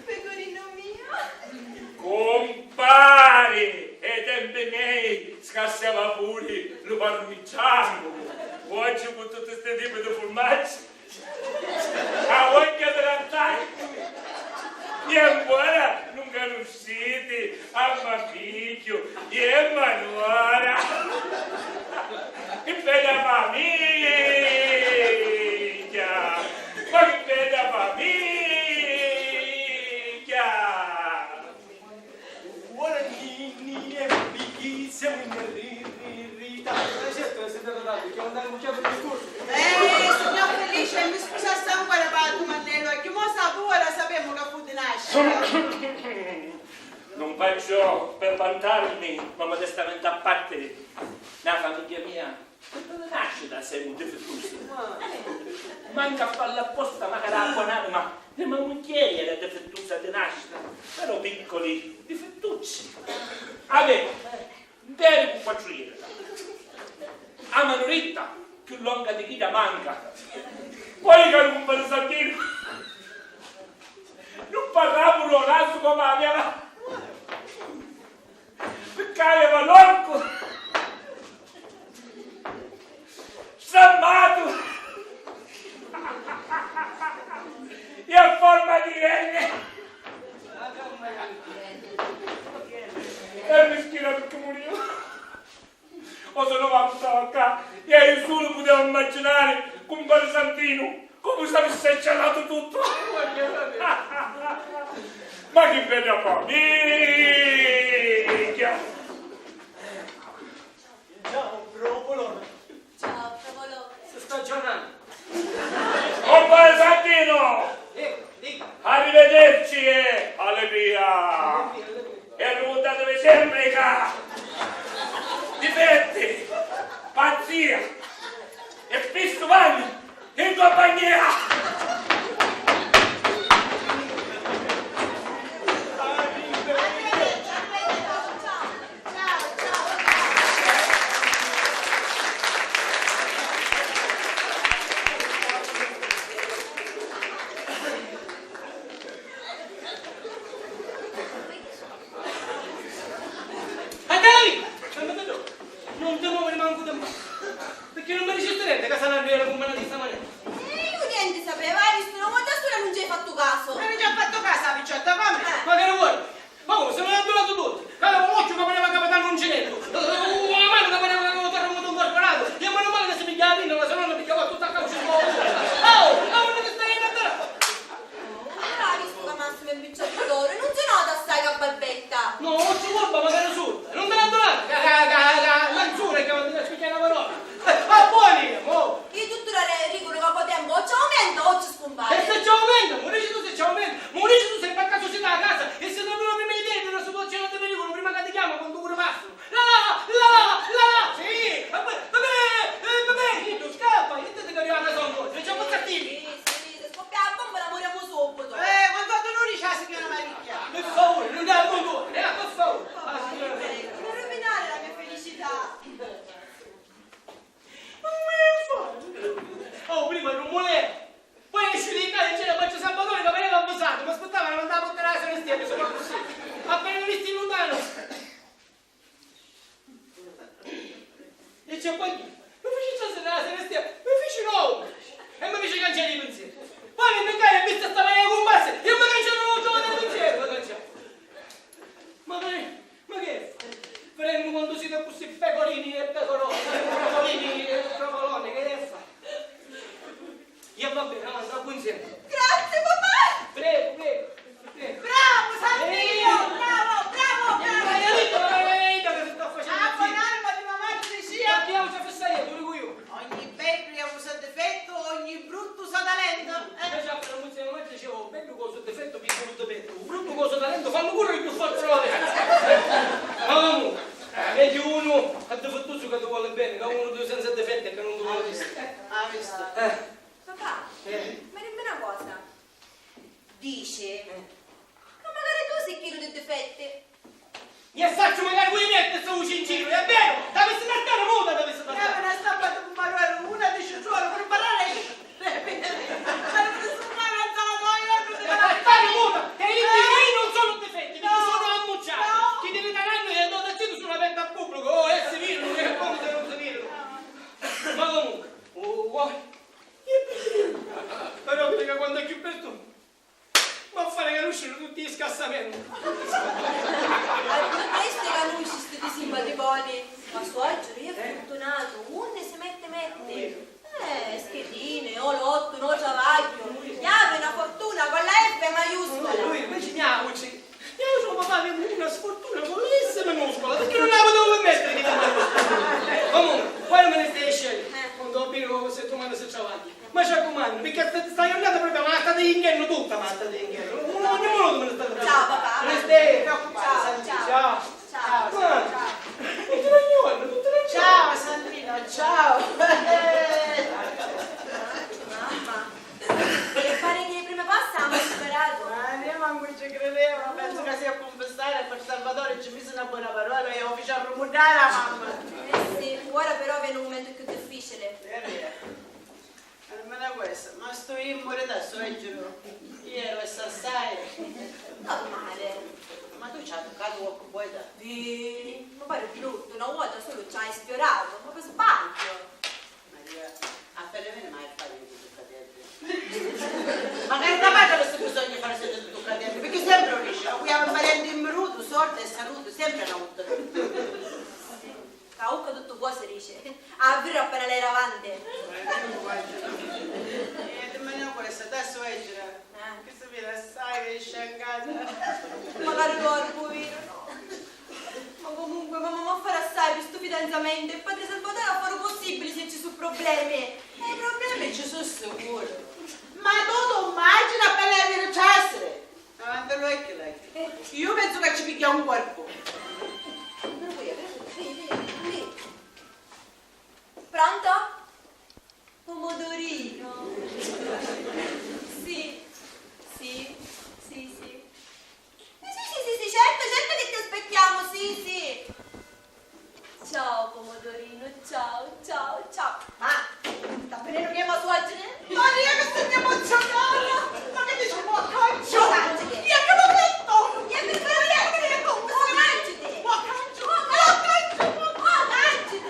pecorino mio. Cumpari, e i tempi mei scarsava puri lu parmigianu. Oggi cu tutti sti tipi di furmaggi A vogghia di cantari! E ancora nun canusciti a ma figghiu e ma nuora! Chi bedda famigghia! Ma chi bedda famigghia! Ora ni, ni, e picchì semu in ri, ri, ritardu? Eh, certu, si nta ritardu, chi andai un chiapu di discursu. Eh, signor Felice, mi scusassi ancora pa dumannellu, chi mo sa puru sapemu ca fu di nascita. Non faccio per vantarmi, ma modestamente a parte, nella famiglia mia Di nascita semu difittusi. Mancu a fallu apposta, macari a bonanima di ma mugghieri era difittusa di nascita, però piccoli difittucci. Avemu un peri cu quattru jeta, a manu dritta cchiù longa di chidda manca. Poi, caru cumpari Santinu, nun parramu lu nasu comu aveva. Picca aveva l'orcu strammatu e a forma di N. E mischina picca muriu. O se no va buttava ccà e io sulu puteva immaginari cumpari Santinu Comu s'avissi acciarratu tuttu! Ma chi bedda famigghia! Ciao, provolone! Ciao, provolone! Si sta aggiornannu! Compare Santino! Dica, dica! Arrivederci e allegria! Allegria, allegria! E arrivutatevi sempri ca difetti, pazzia e spissu vannu in compagnia! Addai! Fermati ddu! Non ti moviri mancu di manu! Picchì non mi dicisti nenti ca Sanardu era cumminatu di sta manera? Eh, iu nenti sapeva, hai vistu, una volta sola non ci hai fattu casu. Ma non ci ha fattu casu a picciotta, comu? Eh. Ma chi ni vuoi? Ma comu, si non è adduratu tutti? C'aveva un occhiu ca pareva capitanu Uncineddu, una manu ca pareva ca aveva un terremotu incorporatu, e menu mali ca si pigghiava vinna, ma se no non pigghiava tuttu a cauci. Oh, ma non ti stai in adduratu! Però hai vistu ca Massimo è un picciottu d'oru e non si nota assai ca balbetta. No, non si curva, ma era surda. Non ti n'addurati ca, ca, ca, ca l'anzura è chiamata da spieghiari la parola. Eh, ah, buoni, mo. Io tuttu ora dicu ca cu tempu o ci aumenta o ci scumpari. E se ci aumenta? Mu dici tu se ci aumenta? Mu dici tu se per caso si da casa e si non prima di te nella situazione di pericolo prima che ti chiama quando pure Massimo. La la, la la, la la, sì, vabbè, vabbè, eh, vabbè, Niddu, scappa, io ti dico arrivare a sonno, non c'è molto attivi. Sì, sì, se scoppia la bomba la moriamo subito. Eh, quanto tu non dici la signora Maricchia? Per favore, non dai il mondo, eh, per favore. Ah, signora Maricchia. Non rovinare la mia felicità. Ma come fai? Oh, prima non voleva. Poi esci di casa e c'era Baccio Salvatore che veniva avvisato, mi aspettava, non andava a portare la Celestia, che sono così. Appena visti in lontano. E c'è qualcuno, mi feci trasere la Celestia, mi feci no! E mi feci canciari i pensieri. Poi mi cai e visto sta mania cumpassa, e mi canciato un giorno di pensiero, mi canciato. Ma che, ma che fa? Vedendo quando siete così pecorini e pecoroni, provolini e provoloni, che fa? Io va bene, avanti, a buon senso. Grazie, papà! Prego, prego, prego. Bravo, Santino! Bravo, bravo, bravo! Ma io dico, ma io dico che si sta facendo. Ah, buon'anima di mamma Lucia! Ma chi è un fessaio, tu dico io? Ogni bello ha un suo difetto, ogni brutto un suo talento. Eh? Io già, però, non si, non dicevo, bello con il suo difetto, piccolo difetto, un brutto con il suo talento, fammi correre più forte, no? Ma comunque, meglio uno è difettoso che ti vuole bene, E sacciu macari cu' i metti sta vuci in giru, è veru! T'avissi da stari muta, t'avissi da stari! Una stampa di pumaruelu, una di citronu, preparare. Ma non mi sono mai alzata, no, io non... E per stari muta, che i miei non sono difetti, perché sono ammucciati. Chi ti ridaranno e non ti sono aperti al pubblico, oh, è si virano, che è come se non si virano. Ma comunque, oh, oh, però vedi che quando è più presto Ma fare canusciri tutti i scassamenti. A dui questi canusci sti disimbaticoni. Ma suocciu, è furtunatu, unni si metti metti. Eh, schedine, o lottu, no travagghiu. Iavi na fortuna con la F maiuscola. Noi, noi imaginiamoci. Io sono papà, avevo una sfortuna con la S minuscola, perché non la potevo permettere di cambiare lo sfortuna. Comunque, quale me ne stai scegliendo? Quando ho pieno settimana se travaglia. Ma ci raccomandu, perché sta, sta jurnata proprio ma la state jinchiennu tutta, ma la state jinchiennu. Non, non, non, non me ne state preoccupare. Ciao, papà. Non stai preoccupare, Santì. Ciao. Ciao, ciao, ciao. Tutti i giorni, tutti i giorni. Ciao, Santino, ciao. Mamma, e pare che i primi passi abbiamo superato. Ma io manco ci credevo, penso che sia a confessare per Salvatore ci mise una buona parola e io feci arrumuddare la mamma. Eh sì, ora però viene un momento più difficile. È vero. Almeno questo, ma stu immuri da suocciu, ieri è assai. Normale. Ma tu ci hai toccato qualche poeta? Sì, mi pare brutto, una volta solo ci hai sfiorato, ma per sbaglio. Maria, a fare meno mai a fare un zuccateddri. Ma che non avete questo bisogno di fare sempre zuccateddri, perché sempre lo dice, auguriamo un parente in bruto, sorte e salute, sempre una volta. Ca ucca tuttu quò si dici, a virri appena lei davanti. Eh, dimmi una cosa, da suocera, eh, che si vede assai che è sciancata. Magari corpu, vero, no? Ma comunque, mamma m'ha fari assai pi stu fidanzamentu e padre Salvatore ha fari u possibili se ci su problemi. E i problemi ci su sicuru. Ma tu tu immagini appena lei viri trasiri? Avanti l'occhi, lei. Io penso che ci pigghia un colpo. Pronto? Pomodorino. Sì, sì, sì, sì. Sì, sì, sì, sì, certo, certo che ti aspettiamo, sì, sì. Ciao, Pomodorino, ciao, ciao, ciao. Ma sta venennu mia ma suocera? Maria, che sugnu emozionata! Ma che dici, mo canciu? Mo canciu. Io che l'ho detto? Io che l'ho detto? Mo canciu. Mo canciu. Mo canciu. Mo canciu.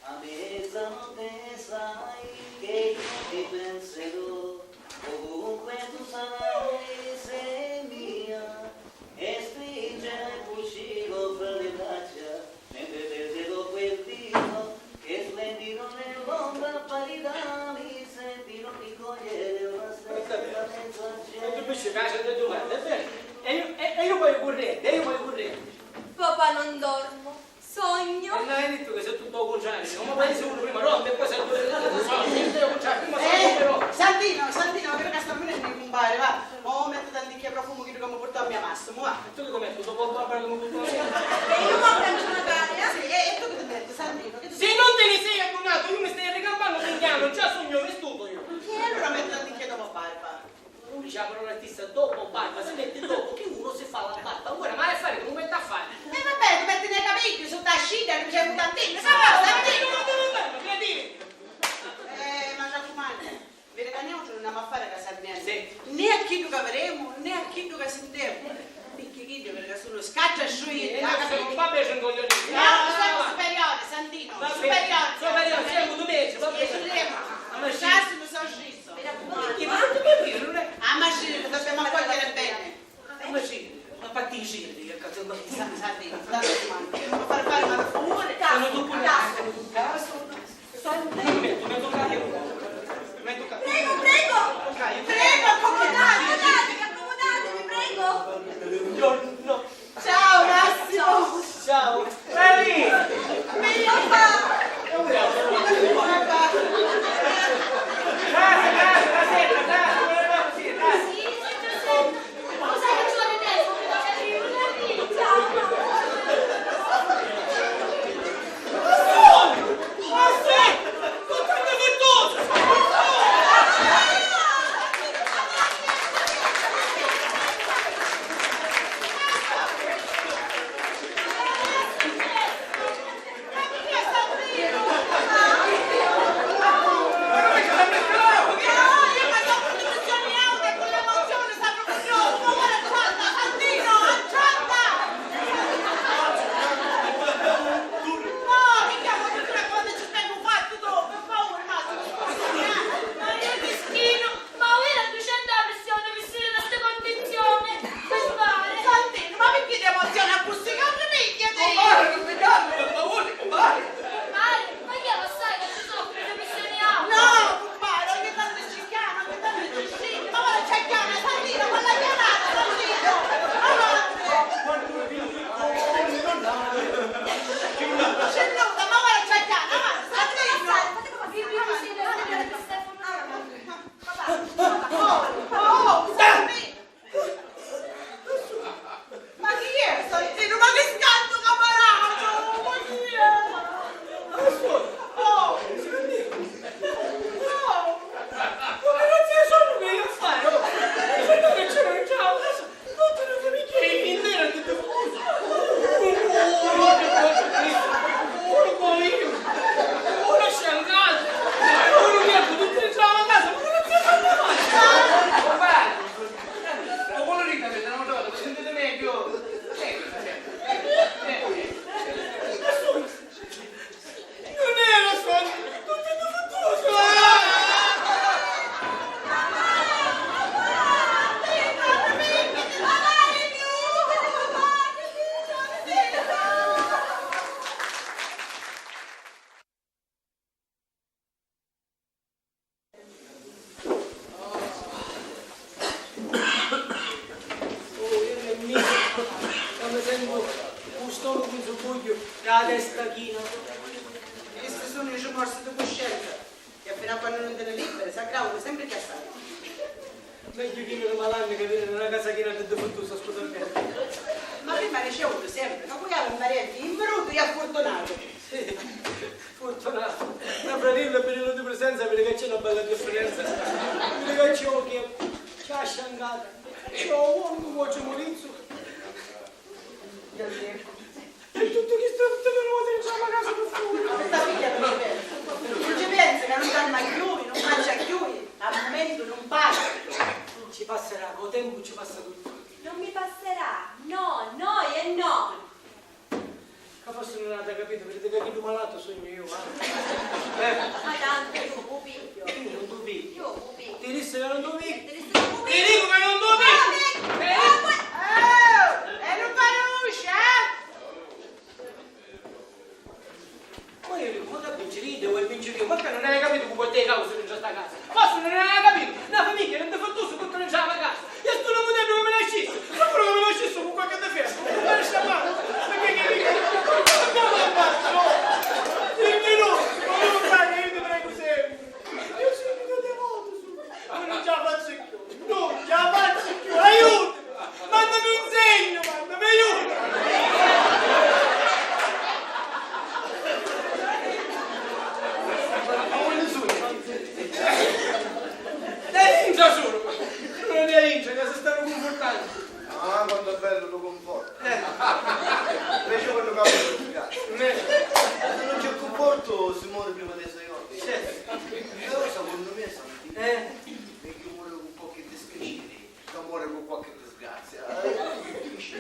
A mezzanotte sai che io ti penserò, ovunque tu sarai, sei mia, e stringerai cuscino fra le braccia, mentre perderò quel dito che splendido nell'ombra appariva, mi senti non ti cogliere una stella mezzo al cielo. E tu mi ci piace di domande, è vero? E io, e, e io voglio correre, e io voglio correre. Papà, non dormo. Sogno. E non hai detto che sei tutto al contrario, come mai sei uno prima ronco e poi sei due sogni, io sono contrario, prima sogno però. Eh, Santino, Santino, credo che sta venendo, compare, va. Mo mettiti anticchia e profumo, chiddu ca mi purtò a mia Massimo, va. E tu che ti metti dopo il babbo che mi purtò a mia? E io mo penso magari, eh? Sì, e, e tu che ti metti, Santino? Che ti... Se non te ne sei addunato, io mi stai ricampannu piano, già sogno vestuto io. E allora mettiti anticchia dopo barba. Uno dice la parola stessa, dopo barba, si mette dopo che uno si fa la barba. Ora, ma è affari che non mette a fare. E vabbè, ti metti nei capelli, sotto la sciglia, che c'è un tantino, sa cosa? Eh, ma raccomando, vedi che noi non andiamo a fare casarniani. Sì. Né a chiddu che vedemu, né a chiddu che sintemu. Picchì chiddi, perché sono scacciasciuiti. Eh, no, sono un po' per un coglione. No, sono superiore, Santino, superiore. Superiore, siamo due metri, va bene. Superiore. Ma sì. Sciassi, mi sono sciso. Mi raccomando, eh. Ah, ma sì, che dobbiamo accogliere bene. Ma sì, ma fatti i giri, io cazzo, ma... Sa-, Santino, tanto domani, devo far fare una fuori. Sono dopo un caso. Io mi metto, mi metto qua, io. Mi metto qua. Prego, prego! Ok, io. Prego, accomodatevi, accomodatevi, prego! Buongiorno. Ciao, Massimo! Ciao. Lì! Mio papà! Grazie, grazie, grazie. Cu un subbugghiu ca a testa china. Chisti sunnu i rimorsi di cuscenza, che finu a quannu nun ti nni liberi, s'aggravanu sempri cchiassai. Megghiu chinu di malanni ca vìniri na casa china di difittusi a scusarmi. Ma prima dicevutu sempri ca cu javi in parenti, in virutu e affurtunatu. Sì, furtunatu. Na fratilla e vinillu di prisenza, vidi ca c'è na bella diffirenza. Vidi ca c'è occhi, c'è a sciangata, c'è u uomu cu u cimurizzu. E tuttu chistu ti veni a casa pi furtu. Sta figghia nun ci pensa. Nun ci pensa ca nun dormi cchiui, nun mancia cchiui, a mumentu nun para. Ci passarà, cu u tempu ci passa tuttu. Non mi passerà, no, no e no. Ca forsi nun aviti capitu, viditi ca chiddu malatu sugnu iu, va? Eh. Ma tantu iu u pigghiu. Nun tu pigghi. Iu u pigghiu. Ti dissi ca nun tu pigghi. Ti dissi ca nun tu pigghi. Ti dicu ca nun tu pigghi. Oh, e nun fari vuci, eh? Ma iu dicu, ma ca vinci idda o vinci iu? Ma ca nun hai capitu cu portai causa dintra sta casa? Forsi nun hai capitu, na famigghia di difittusi tuttu dintra la casa. E stu niputeddhu ca mi nascissi, sicuru ca mi nascissi cu qualchi difettu, cu un pari sciappatu, picchì chi dici? Ma comu ammazzu? Dimmi no, ma comu fai, iu ti pregu sempri. Iu sempri ti votu, su. Ma nun ci la fazzu cchiù, nun ci la fazzu cchiù, aiutami! Mandami un segnu, mandami, aiutami! Ma unni sugnu? Di intra sugnu! Sugnu di intra, ca si stannu cunfurtannu. Ah, quantu è bellu lu cunfortu! Eh. Inveci quannu cambiu lu sgazzu. Eh. Quannu nun c'è cunfortu, si mori prima dei sei onni. Certu. Però secondo me, Santino, eh, megghiu mori cu qualchi dispiaciri, ca mori cu qualchi disgrazia.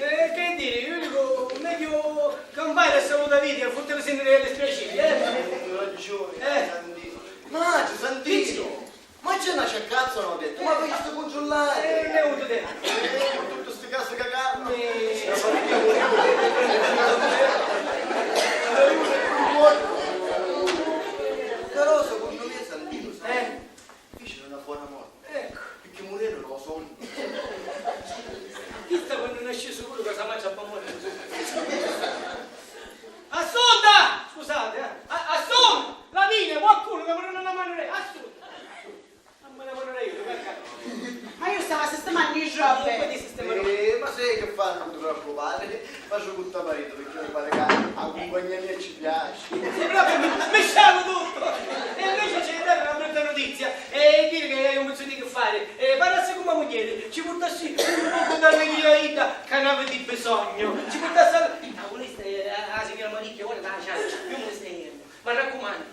Eh, che diri, iu dicu, megghiu campari e salutari e futtirisi nni dispiaciri, eh? Hai ragioni, eh, Santino. Ma Santino! Ma c'è na ciaccazza o no dettu? Ma poi stu cuntrullar! Eh, e vutu te? Eh, cu tutti sti casi cacati! Eh. Però secondo me Santino, sai, eh, fecero una buona morte. Ecco. Picchì murieru da u sonnu. Chista quannu nasci sicuru ca sa macia a morte. Assunta! Scusate, eh. A-, Assunta! Lavinia, qualcuno che mi dona una mano, Assunta! Ma iu stava sistimannu i robbi. Eh, ma sai che fari, non ti preoccupare, faccio cu to marito perché mi pare che a compagnia mia ci piace. Sì, proprio mi, mi scialu tutto. E invece c'è da dare una brutta notizia e dire che hai un pezzo di che fare. E parlassi con mia moglie, ci portassi un poco d'allegria a idda che ne avete bisogno. Ci portassi al... Ah, voleste, eh, la signora Maricchia, ora la ciao. Io me ne stai. Mi raccumannu.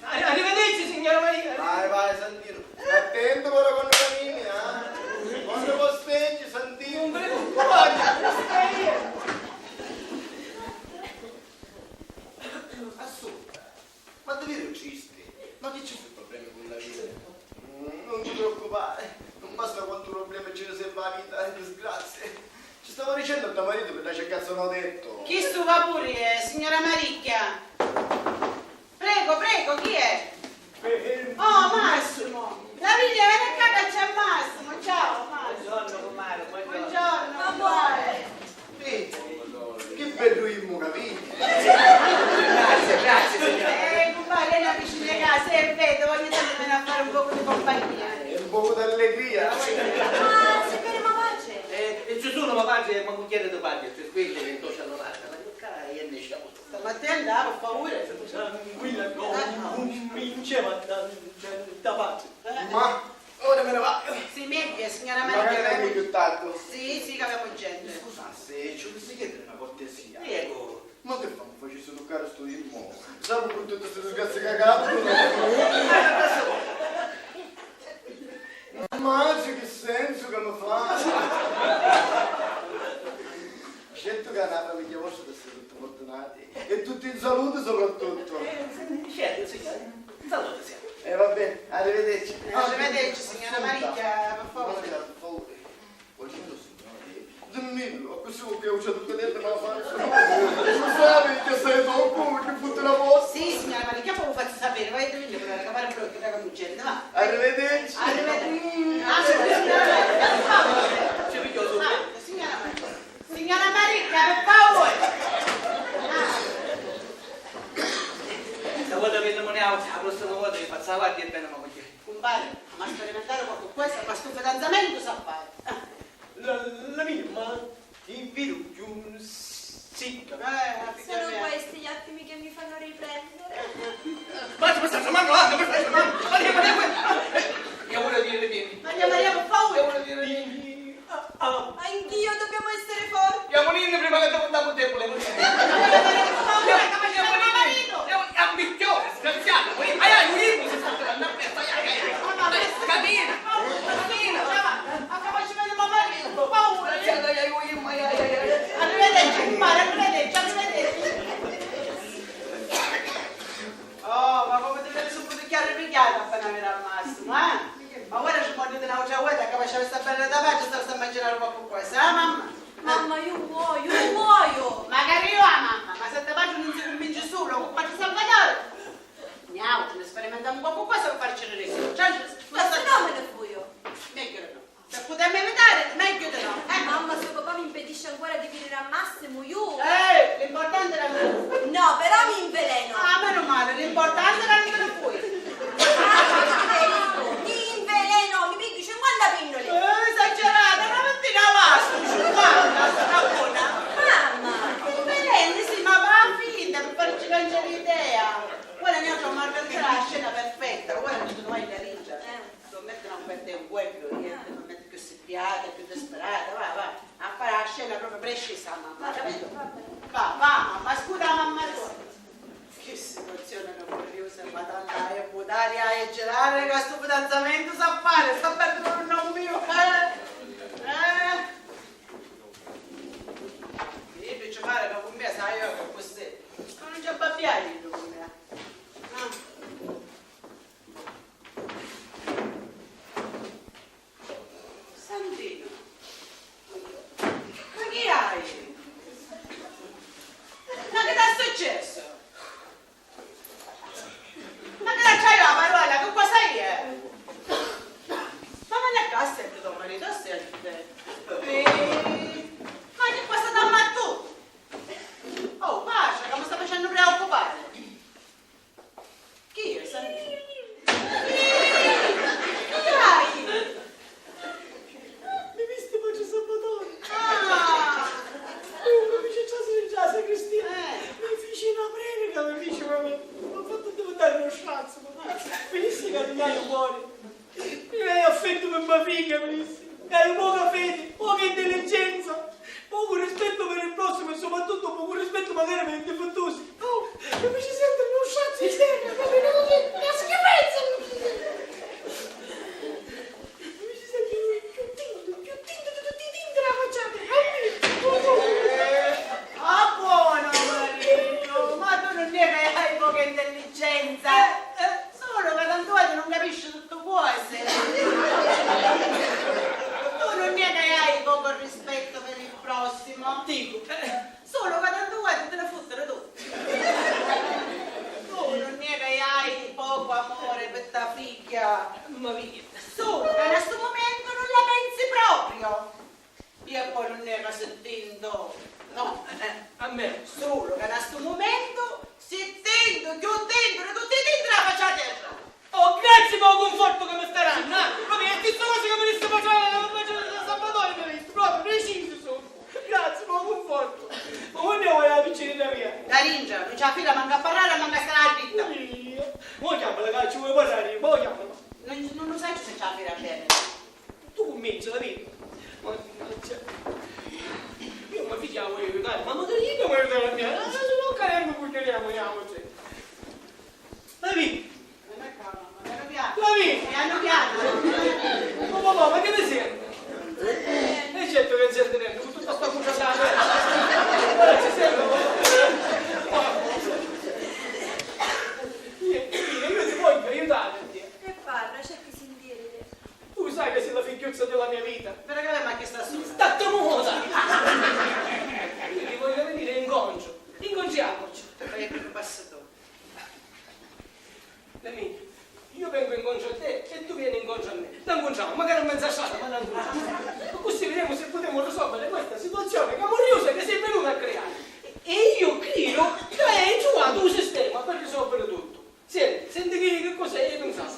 Arri-, arrivederci, signora Maria. Vai, vai, Santino. Attento però quannu camini, eh? Quannu posteggi, Santino. Non ve ne preoccupate, posteggi. Assunta, ma ti veru tristi? Ma chi ci fu problemi cu la vita? Mm, non ti preoccupare, non basta quantu problemi ci riserva la vita e disgrazie. Ci stava dicennu a to maritu pi dda ciaccazza o no dettu. Chistu va puru, eh, signora Maricchia. Prego, prego, chi è? Oh, Massimo! Lavinia, veni ccà ca c'è Massimo! Ciao, Massimo! Buongiorno, cumpari, buongiorno. Buongiorno, cumpari! Eh, chi beddu immu ca vidi! Grazie, grazie, signora. Eh, cumpari, è una vicina di casa, e vedo, ogni tanto viene a fare un poco di compagnia. E un poco d'allegria. Ah, si vede ma pace! Eh, e ci sono ma pace e ma mugghieri di pace, frequente che sto c'hanno l'altra, ma io ccà e ne sciamo. Stamattina, ah, pi favuri. Tranquilla, no, non mi diceva da, da, da pace. Eh. Ma ora me ne vado. Sì, megghiu, signora Maria. Magari vengo più tardi. Sì, sì, che abbiamo gente. Mi scusassi, ci vulissi chiedere una cortesia. Prego. Ma che fa, mi facessi toccare sto immo? Sapu con tutti sti disgrazi cacati? Ma che sensu che mi fa? Certu ca na famigghia vostra deve essere tutti fortunati e tutti in salute soprattutto. Eh, sì, certo, sì, sì. In salute siamo. E va bene, arrivederci. Arrivederci, signora Maricchia, per favore. Maricchia, per favore. Buongiorno, signore. Dimmillo, accussì cu che uccia tutte dentro me la faccio. Lo sai che sei troppo, che fotte la posta. Sì, signora Maricchia, poi vi faccio sapere, vai a dormire, però, che pare brutto, da cominciare, va. Arrivederci. Arrivederci. Ah, signora Maricchia, per favore. Signora Maricchia, per favore. Guardi, è bella, ma voglio. Cumpari, ma sperimentari qualchi cosa, ma stu fidanzamentu s'ha fari. Ah. La, la mia, ma ti vidu più sicca. Eh, la figlia mia. Sono questi gli attimi che mi fanno riprendere. Ma ti stai fermando, Anna, ma stai fermando? Maria, Maria, Maria. Io voglio dire, vieni. Maria, Maria, per favore. Io voglio dire, vieni. Ah, ah. Anch'io, dobbiamo essere forti. Jamuninni prima ca divintemu debuli. Jamuninni. Jamuninni. Ammicchiò, disgraziato. Ai, ai, Ulimpu, si sta tirando a festa, ai, ai, ai. Camina, camina. Arrivederci, compare, arrivederci, arrivederci. Oh, ma comu ti veni subbitu chiari pigghiata appena viri a Massimu, eh? Ma ora ci morditi n'autra vota, capaci di sta bella da pace, sta, sta immaginare qualche cosa, eh, mamma? Mamma, io muoio, io muoio! Magari io, ah, mamma, ma se te patri nun si cunvinci sulu, cu patri Salvatore? Niau, ci ne sperimentamu qualche cosa per farci riri. Cioè, ma se no me ne fuio. Meglio di no. Se putemu evitari, megghiu di no, eh! Mamma, se papà mi impedisce ancora di viriri a Massimu, iu... Eh, l'importanti è ca nun ti fui. No, però mi inveleno. Ah, menu mali, l'importanti è ca nun ti fui. Ah, mi inveleno, mi inveleno, mi pigghiu cinquanta pinnuli. Eh, esagerata, una vintina basta, cinquanta, sta bona. Mamma! Inveleni, sì, ma fa finta per farci cambiare idea. Ora niatri avemu a pensari a la scena perfetta, ora ci sunnu guai da ridiri. Eh. Lo metti na coperta in cuollu, niente, non metti più sippiata, più disperata, va, va, a fare la scena proprio precisa, mamma, capito? Va, va, mamma, scusa la mamma tua. Che situazione curiosa, madonna, e mutari, e girare, che sto fidanzamento sa fare, sta perdendo un nome mio, eh? Eh? Io ci pare che con me, sai, io che così, ma non c'è babbiare con me. Ah. Santino, ma chi hai? Ma chi t'ha successu? Ma chi t'ha traiu la parola? Chi cosa è? Ma non è che assenti tuo marito, assenti. Eh, ma chi cosa t'ha mattutu? Oh, pace, che mi sta facennu preoccupari. Chi è? San-, chi hai? Mi visti, patri Salvatore? Ah! Lu mi fici trasiri ntra la sacristia. Eh. Mi fici na predica, mi fici, ma mi, m'ha fattu addivintari nu strazzu, ma mi dissi ca nun haiu cuori. Io haiu affettu pi me figghia, mi dissi, ca haiu poca fedi, poca intelligenza, pocu rispettu pi li prossimi e soprattuttu pocu rispettu macari pi li difittusi. Oh, mi fici sentiri nu strazzu internu, capito? Na schifezza mi fici sentiri. Mi fici sentiri chiù tintu, chiù tintu di tutti i tinti dâ facciata. Ah, buono, Marino, ma tu non è che hai poca intelligenza. Eh, eh. Sulu ca tanti voti nun capisci tutti cosi. Tu nun è ca hai pocu rispettu pi li prossimu. Dicu, eh. Sulu ca tanti voti ti ni futtiri tutti. Tu nun è ca hai pocu amuri pi ta figghia. Ma vidi. Sulu ca na stu mumentu nun la pensi propriu. E poi nun è ca si tintu, no, eh, a me. Sulu ca na stu mumentu si tintu, chiù tintu di tutti i tinti dâ facci a terra. Oh, grazie pi u cunfortu ca mi sta dannu, eh! Propriu è a stissa cosa ca mi dissi patri, patri Salvatore, mi dissi, propriu precisu sugnu. Grazie pi u cunfortu. Ma quannu è ca vai a picciridda mia? Dda dintra, nun ci la fila mancu a parrari e mancu a stari a dritta. Io. Mo chiamala ca ci vuoi parrari, mo chiamala. Nun, nun lu sacciu si ci la fila beni. Tu cummincia, capito? Mannaggia. Io mi figghiu la voglio aiutari, ma magari idda mi aiuta a mia. Eh, se no, ca nni cugghiariamu, jamuci. Capito? Pianu pianu. Capito? Pianu pianu. Ma papà, ma chi ti servi? E certu ca nun servi nenti, cu tutta sta cucciata. Ora ci servi. Io, io, io ti voglio aiutare. E parra, cerca di sentiri. Tu sai che sei la figliuzza della mia vita. Però che ma che sta su? Statte muta! Io ti voglio venire incontro. Incontriamoci. Vai a più passa tu. Lemì, io vengo incontro a te e tu vieni incontro a me. T'incontriamo, magari a mezza strada, ma t'incontriamo. Così vediamo se possiamo risolvere questa situazione clamorosa che sei venuta a creare. E io credo che hai trovato un sistema per risolvere tutto. Senti, senti chi, chi cosa hai pensato?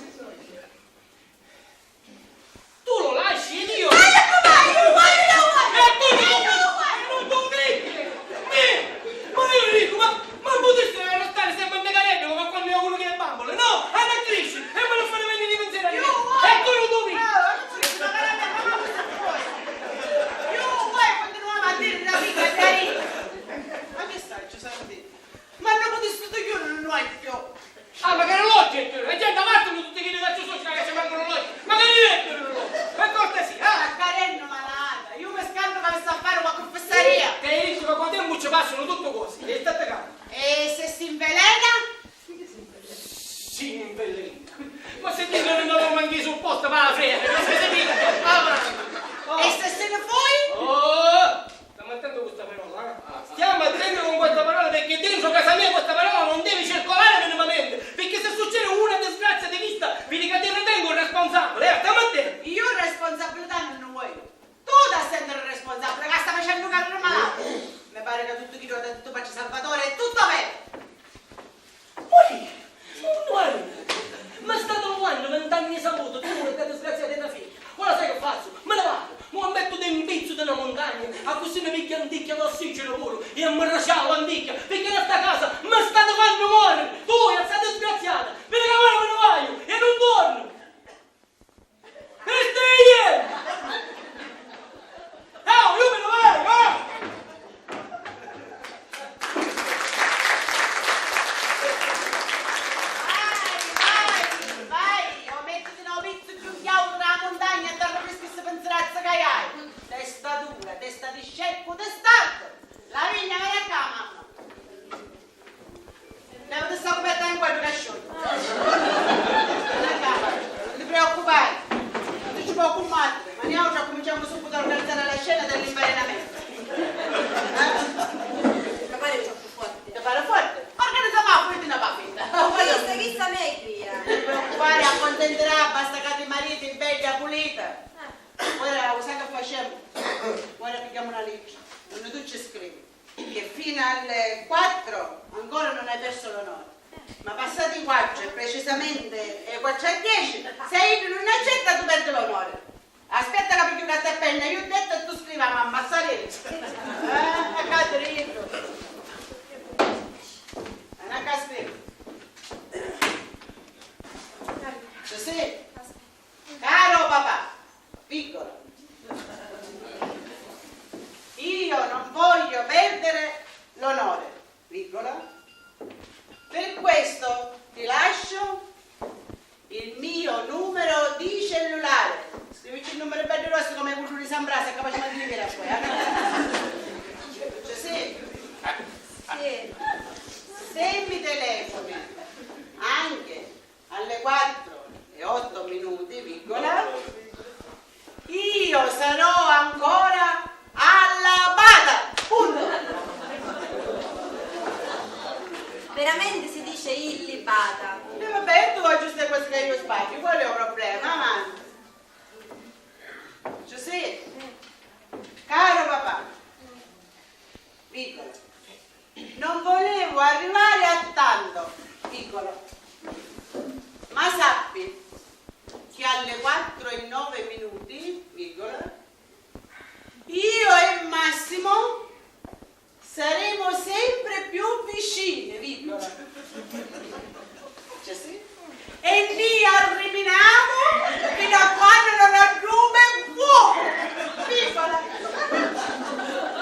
Niàutri accuminciamu subbitu a organizzari la scena dell'invelenamento. Eh? Mi pari troppu forti. Ti pari forti? Organizzamu a pulita e na pulita. Chissa, chissa megghiu, ia. Non ti preoccupari, accontentirà, basta ca ti mariti bedda, pulita. Eh. Ora, u sai chi facemu? Ora pigghiamu na littra, unni tu ci scrivi che fino alle quattro ancora non hai perso l'onore, ma passati i quattru, e precisamente e quattru e dieci, se iddu non accetta, tu perdi l'onore. Aspetta ca pigghiu carta e penna, iu dettu e tu scrivi a mamma, sta diri. Eh, accaddi iddu. Non accaddi. Sì, sì. Caro papà, virgola, io non voglio perdere l'onore, virgola, per questo ti lascio il mio numero di cellulare. Scrivici il numero bello grosso come quello di San Brasa, è capace di dire poi, eh? Cioè, sì. Sì. Se mi telefoni anche alle quattro e otto minuti, virgola, io sarò ancora allibata! Punto! Veramente si dice illibata. E vabbè, tu aggiusti quasi che io sbaglio, qual è il problema? Avanti. Giuseppe, caro papà, virgola, non volevo arrivare a tanto, virgola, ma sappi che alle quattro e nove minuti, virgola, io e Massimo saremo sempre più vicini, virgola. Cioè, sì. E ni arriminamu fino a quannu non arrumi un fuocu, virgola.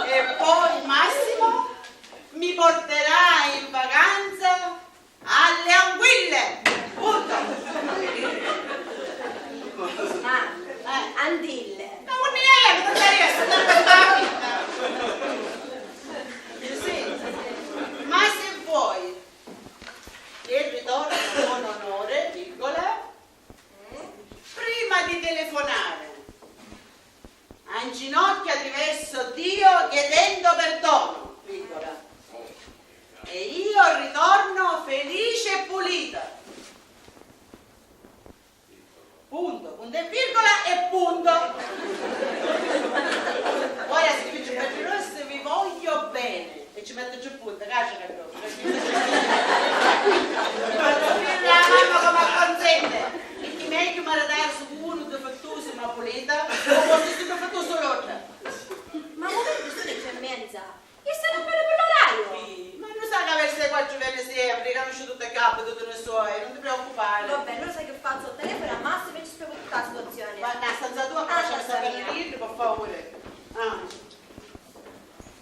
E poi Massimo mi porterà in vacanza alle anguille! Punto! Ma, eh, andille. Ma vuol dire che non stai essendo. Sì. Ma se vuoi, il ritorno con onore, virgola, prima di telefonare, inginocchiati verso Dio chiedendo perdono, virgola. E io ritorno felice e pulita. Punto, punto e virgola e punto. Ora scrivici belli grossi, vi voglio bene. E ci mettu giù punto, cacia che dopo. Quannu scrivi la mamma come acconsente, e chi megghiu maritarsi cu unu difittusu ma pulita, o cu stu difittusu l'otra? Ma come persone c'è mezza? Chi se non vede per l'orario? Sì, ma non sa che verso le quattro vene sempre, conosci tutto e capo, tutto non so, e non ti preoccupare. Vabbè, allora sai che faccio? Telefono a Massimo e ci spiego tutta la situazione. Guarda, stanza tua, facciamo sapere, per favore. Ah.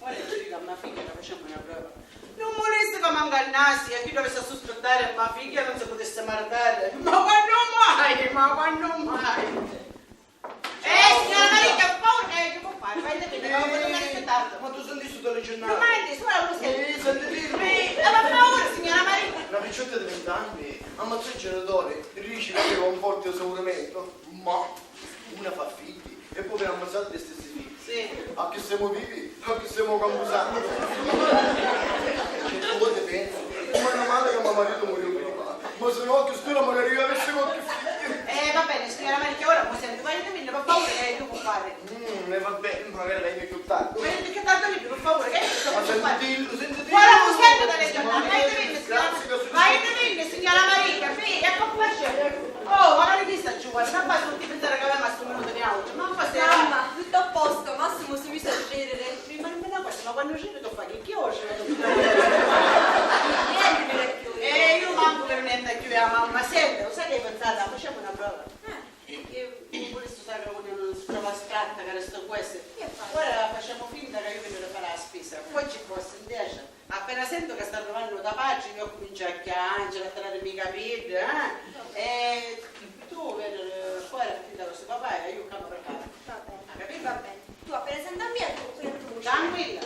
Ora ci dico a mia figlia ca facemu na prova. Non vulessi ca m'ingannassi e chi dovessi a suspettari a mia figlia non si putessi maritari. Ma quannu mai? Ma quannu mai? Eh, signora Maria, che paura che io può fare? Vai da te, non vuole rispettare. Ma tu senti sto telegiornale? Non mai sentito, ora lo sento. Eh, senti, dillo. Eh, ma per favore, signora Maria. Una picciotta di venti anni ammazza il genitore, dice che aveva un forte esaurimento. Ma una fa figli e poi vene ammazzata dai stessi figli. Sì. A chi siamo vivi? A chi siamo campusanti? Certe volte penso, meno male che mio marito morì prima, ma se no a quest'ora magari io avessi qualche figlio. Eh, va bene, signora Maria, ora mo sento, vai da me, per favore, che io può fare. Mm, e va bene, magari vengo più tardi. Ma perché tanto lì, per favore, che io sto... Ma senti, dillo, senti, dillo. Ora mo sento dalle giornate, vai da me, signora, vai da me, signora Maria, sì, ecco qua c'è. Oh, magari chi sta giù, guarda, ma basta non ti pensare che avevamo a sto minuto di auto, ma forse... Mamma, tutto a posto, Massimo si mise a ridere. Ma non me ne questo, ma quando ride tu fai che chi oggi? Niente per più. Eh, io manco per niente più, eh, mamma, senti, lo sai che hai pensato? Facciamo una prova. Eh. Che non volessi usare una, una prova astratta, che resto questo. Che fai? Ora facciamo finta che io vado a fare la spesa, poi ci può sentire. Appena sento ca sta arrivannu da patri, io accuminciu a chianciri, a tirarimi i capiddi, eh? E tu veni fora a finta ca stu papà e io campu per casa. Va bene. Ha capito? Va bene. Tu appena senti a mia, tu, tu, tu. Tranquilla.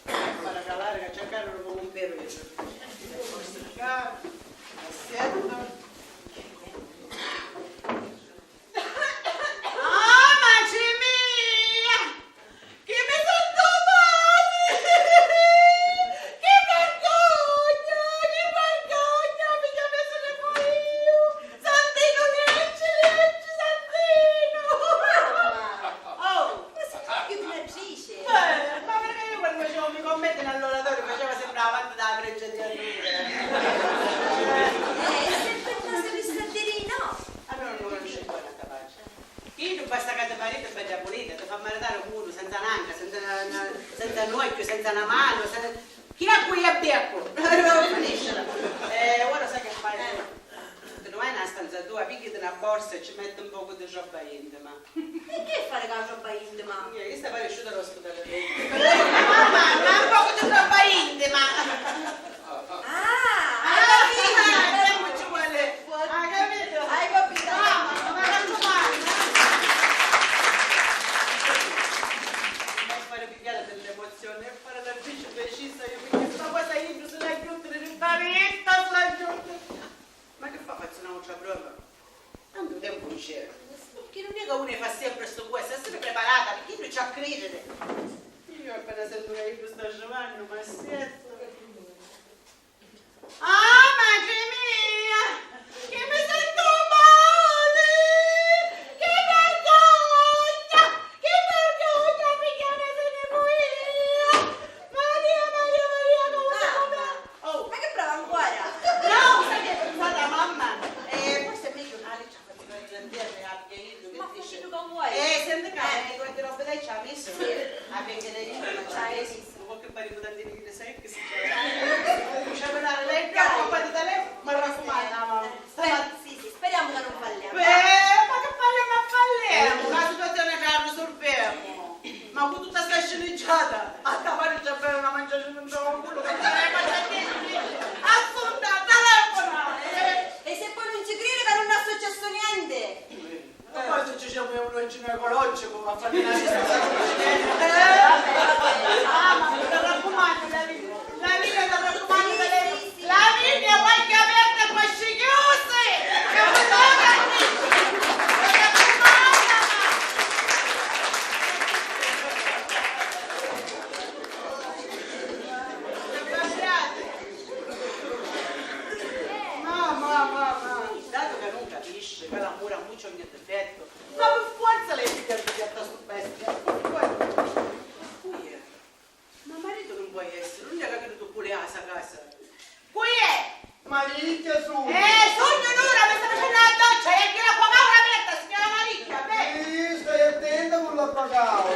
Fare calare ca c'è caro non un vero io. Aspetta. Mariti bedda pulita, ti fa maritari un munu senza n'anca, senza na, na, senza n'occhiu, senza na manu, sen-, chi è cu iu a beccu? Finiscila. Eh, ora sai che fai? Ti nni vai nna stanza tua, pigghiati na borsa e ci metti un pocu di roba intima. E chi fari cu la roba intima? Eh, chista pari asciuta l'ospitali. Mamma, ma un pocu di roba intima. Ah, hai capito? Ah, hai capito? Hai capito? Ah, ma, ma mi raccumannu. Non mi fari pigghiari di l'emozioni e fari l'attrici precisa, iu, picchì sta cosa iu si la chiuttiri, ri pari itta si la chiuttiri. Ma chi fa, fazzu n'autra prova? Tantu tempu c'era. Picchì nun è ca unu fa sempri stu cosu, essiri preparata, picchì iddu ci ha cridiri. Iu appena sentu ca iddu sta arrivannu, m'assiettu. Ah, matri mia! Chi mi sentu mali! Chi vergogna! Chi vergogna, figghia mia, si nni fuia! Maria, Maria, Maria, comu si... Mamma! Oh! Ma chi prova ancora? No, sai chi pensava mamma? Eh, forse è meglio che Alice ha fatto una grande reazione. Ma facciu ca vuoi? Eh, senti ca, eh, quanti robe lei ci ha messo? Sì. A vedere io, ci ha messo. Ma che pari mutandini che ne sai che si chiama? Ci ha messo. Ci ha messo. Lei, no, quando da lei, mi raccomando, mamma. Sper-, sì, sì, speriamo che non falliamo. Eh, ma che falliamo, falliamo? La situazione la risolviamo. Ma cu tutta sta sceneggiata, a ta pari già bene una manciaci non trova un culo che non è mai niente. Assunta, telefona! Eh, e se poi non ci crede che non è successo niente? Ma poi se ci siamo un ginecologico, va a fare una... Ah, ma mi raccomando, la vita, la vita, mi raccomando, la vita, la vita, occhi aperti e bocci chiusi! Che mi toca a me! Mi raccomando! Ma, ma, ma, ma, dato che non capisce che l'amore ha muccio ogni difetto, ma per forza lei si piace piatta su bestia, per forza. Ma marito non può essere, non è che tu pure a sta casa. Cui è? Maricchia sugnu. Eh, sugnu nura, mi sta facennu la doccia, e chi la pagava la metta, signora Maricchia, beh. Sì, stai attenta con la pagava.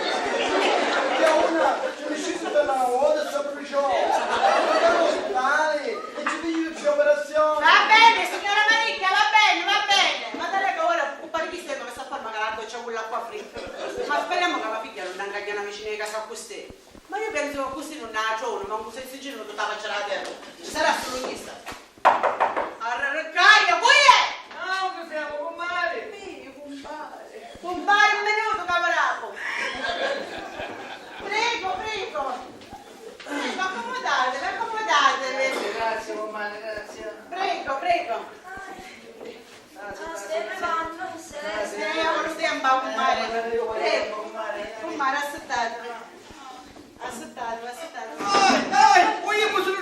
Io una, ci mi sciso per la vota, sta bruciò. Sta all'ospedale, e ci piglio di operazione. Va bene, signora Maricchia, va bene, va bene. Ma dai che ora, compare chi stai, ma questa forma che la doccia con l'acqua fredda. Ma speriamo che la figlia non incaglia una vicina di casa così. Ma io penso che così non la trovano, manco se si girano tutta la faccia della terra. Ci sarà solo questa. Arrarraccaglia, voi è? No, che siamo, compare? Sì, compare. Compare, un minuto, caporapo. Prego, prego. Prego, accomodatevi, accomodatevi. Grazie, compare, grazie. Prego, prego. Ah, stai arrivando, sì. Eh, ora tempo, compare. Prego, compare, assettate. Assettate, assettate. Dai, dai, vogliamo solo...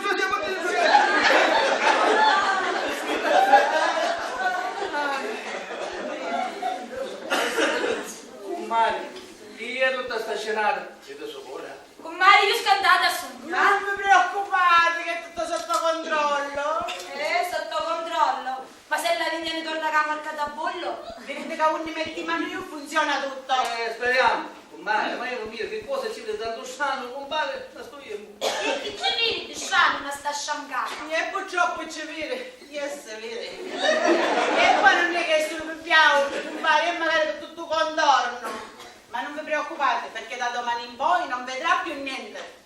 Compare, chi è tutta sta scenata? Siete sicura? Cummari, iu scantata sugnu, eh? Non vi preoccupate che è tutto sotto controllo. Eh, sotto controllo? Ma se Lavinia ni torna ca marca da bollo? Viditi ca unni metti manu iu funziona tutto. Eh, speriamo, cummari, ma iu non vedo che cosa ci vede tanto strano, compare, ma sto io. E chi ci vidi di strano in sta sciancata? E purtroppo ci vidi, iu si vidi. E poi non è che sono più bianco, cumpare, e magari tutto contorno. Ma non vi preoccupate, perché da domani in poi non vedrà più niente.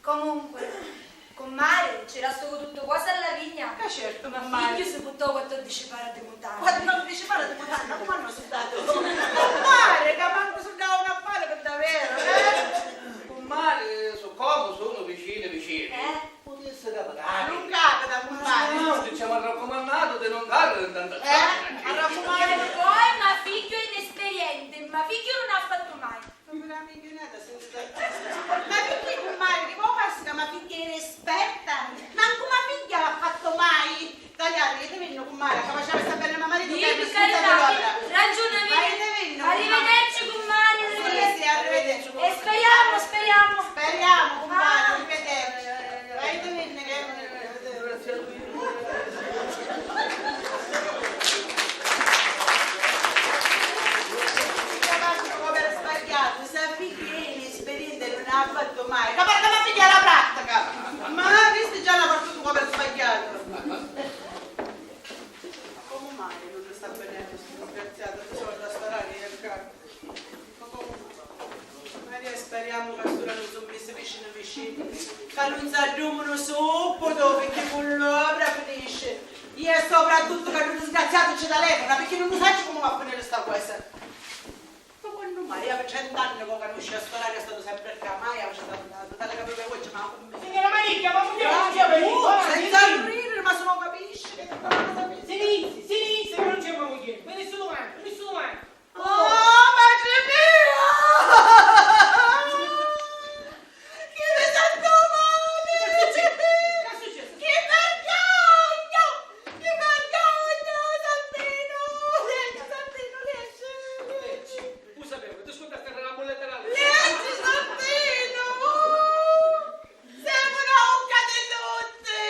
Comunque, cummari, ci rastu cu tuttu cosi a Lavinia? Ma certo, cummari. Ma figghiu si puttò quattordici para di mutande. Quattordici para di mutande? Ma quannu si datu? Cummari, ca mancu si dau un affari per davvero, eh? Cummari, su comu sunu vicini vicini. Eh? Putissi capitari. Non capita, cumpari. No, no, ci avemu arraccumanatu di non cadiri in tentazioni. Eh? Arraccumanatu. E poi, ma figghiu è inesperiente, ma figghiu non ha fattu mai. Ma pure la migghiunata, sentite. Ma picchì, cumpari, di po' passa ca ma figghia era esperta? Mancu ma figghia l'ha fattu mai. Tagliati, veni, cumpari, ca faceva sta bella mamma di... Sì, per carità, ragiunamenti. Arrivederci, cumpari. Sì, sì, arrivederci, cumpari. E speriamo, speriamo. Speriamo, cumpari, arrivederci. Vai, veni, che... Grazie a lui. S'addumunu subbutu, picchì cu l'ora finisci. E soprattuttu ca lu disgraziatu ci telefona, picchì nun lu sacciu comu va a finiri sta cosa. Ma quannu mai? Havi trent'anni ca canusci a stu oraria, è statu sempri ccà, mai havi trent'anni, tali ca proprio oggi, ma... Signora Maria, ma mugghieri, mugghieri, uh, senza riri, ma si non capisci che non capisci. Sinizi, sinizi, ma non c'è una mugghieri, ma nessuno manca, nessuno manca. Oh, matri mia! Chi mi sentu mali! Chi successi? Chi vergogna! Chi vergogna! Santino! Leggi, Santino, leggi! Leggi. U sapevu, ti scurdasti di la mulletta della... Leggi, Santino! Semu na ucca di tutti!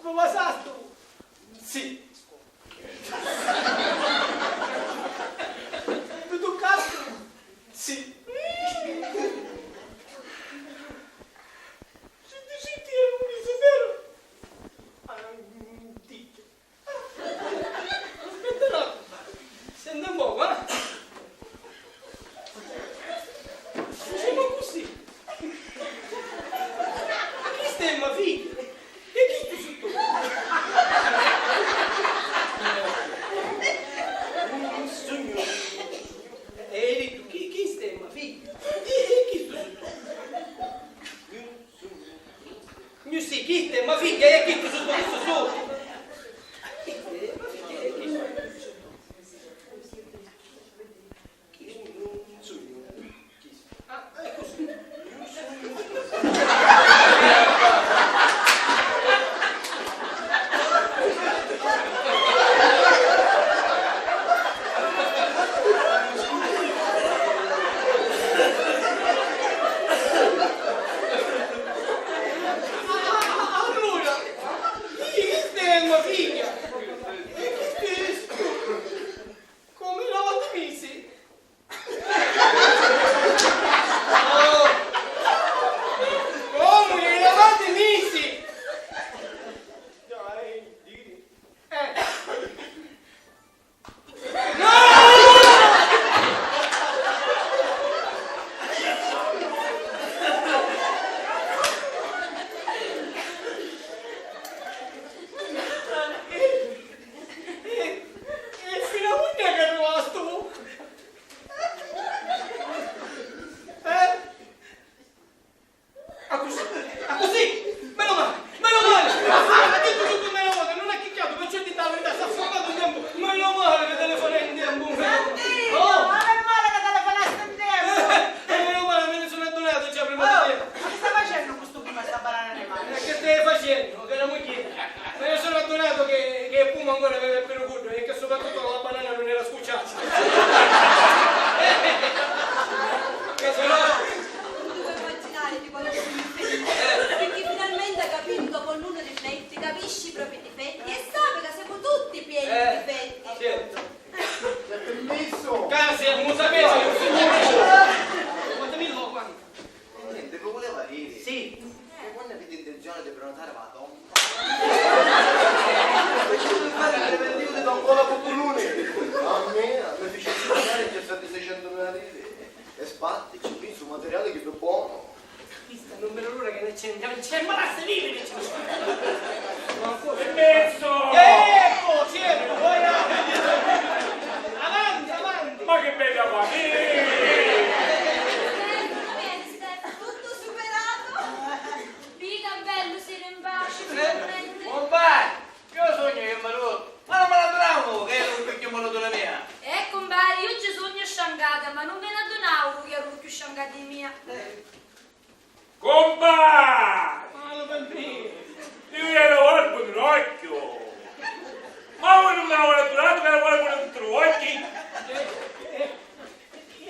Mi vasastu? Sì. Mi tuccastu? Sì. Ci diciti un misu, veru? Ah, dicchio. Aspetta, no. Senti un poco, eh. Facemu così. Chista è ma figlia. E chistu su tu. Non sugnu. E hai detto, chi, chista è ma figlia. E, e chistu su tu. Gnu sì, chista è ma figlia, e chistu su tu, chistu su. Chista è ma figlia, e chistu su tu. Chistu nun sugnu. Chistu. Ah, è così. Allura, chista è ma figlia. E chistu è stu. Comu lavati misi? Oh! Comu li lavati misi? Dai, diri. Eh. No! E, e finu a unni è ca arrivastu? Eh? Accussì, accussì! Meno male, meno male! Ah, ha detto tutto meno male, non ha chicchiato, perciò ti dà la verità, sta fermato in tempo. Meno male che telefonai in tempo, meno male. Oh! Ma meno male che telefonasti in tempo! Eh, meno male, me ne sono addonato già prima di te. Oh, ma che stai facendo con sto puma sta banana in mano? Eh, che stai facendo, cara moglie? Me ne sono addonato che, che il puma ancora aveva il pelo corto e che soprattutto la banana non era scucciata. Che se no... Non ti puoi immaginare di quanto sono infelice, perché finalmente ha capito che con l'uno rifletti, capisci i propri difetti e sape ca semu tutti pieni di difetti. Eh, certo. Permesso! Casi, non lo sapevo, non lo sapevo. Quanto mi lo quanto? Niente, vi volevo dire. Sì. Che quando avete intenzione di prenotare la tombola, invece di fare il preventivo di tombola Cuculuni, a me mi fece pagare già sette seicento mila lire. E sbatti, ci penso un materiale che è buono. Questa non me l'ora che ne c'è, non c'è, ma lascia vivere, c'è. Permesso! Ecco, certo, ora. Avanti, avanti. Ma che bella famiglia! Tutto superato. Vita, bello, sera in pace, finalmente. Compare, io sogno che mi roto, ma non me la duravo che ero un vecchio monotonia mia. Eh, compare, io ci sogno sciangata, ma non me ne addonavo che ero più sciangata di mia. Compà! Malu pi mia! Iu era orbu di l'occhiu! Ma voi non mi l'avete durato che era orbu di l'occhiu?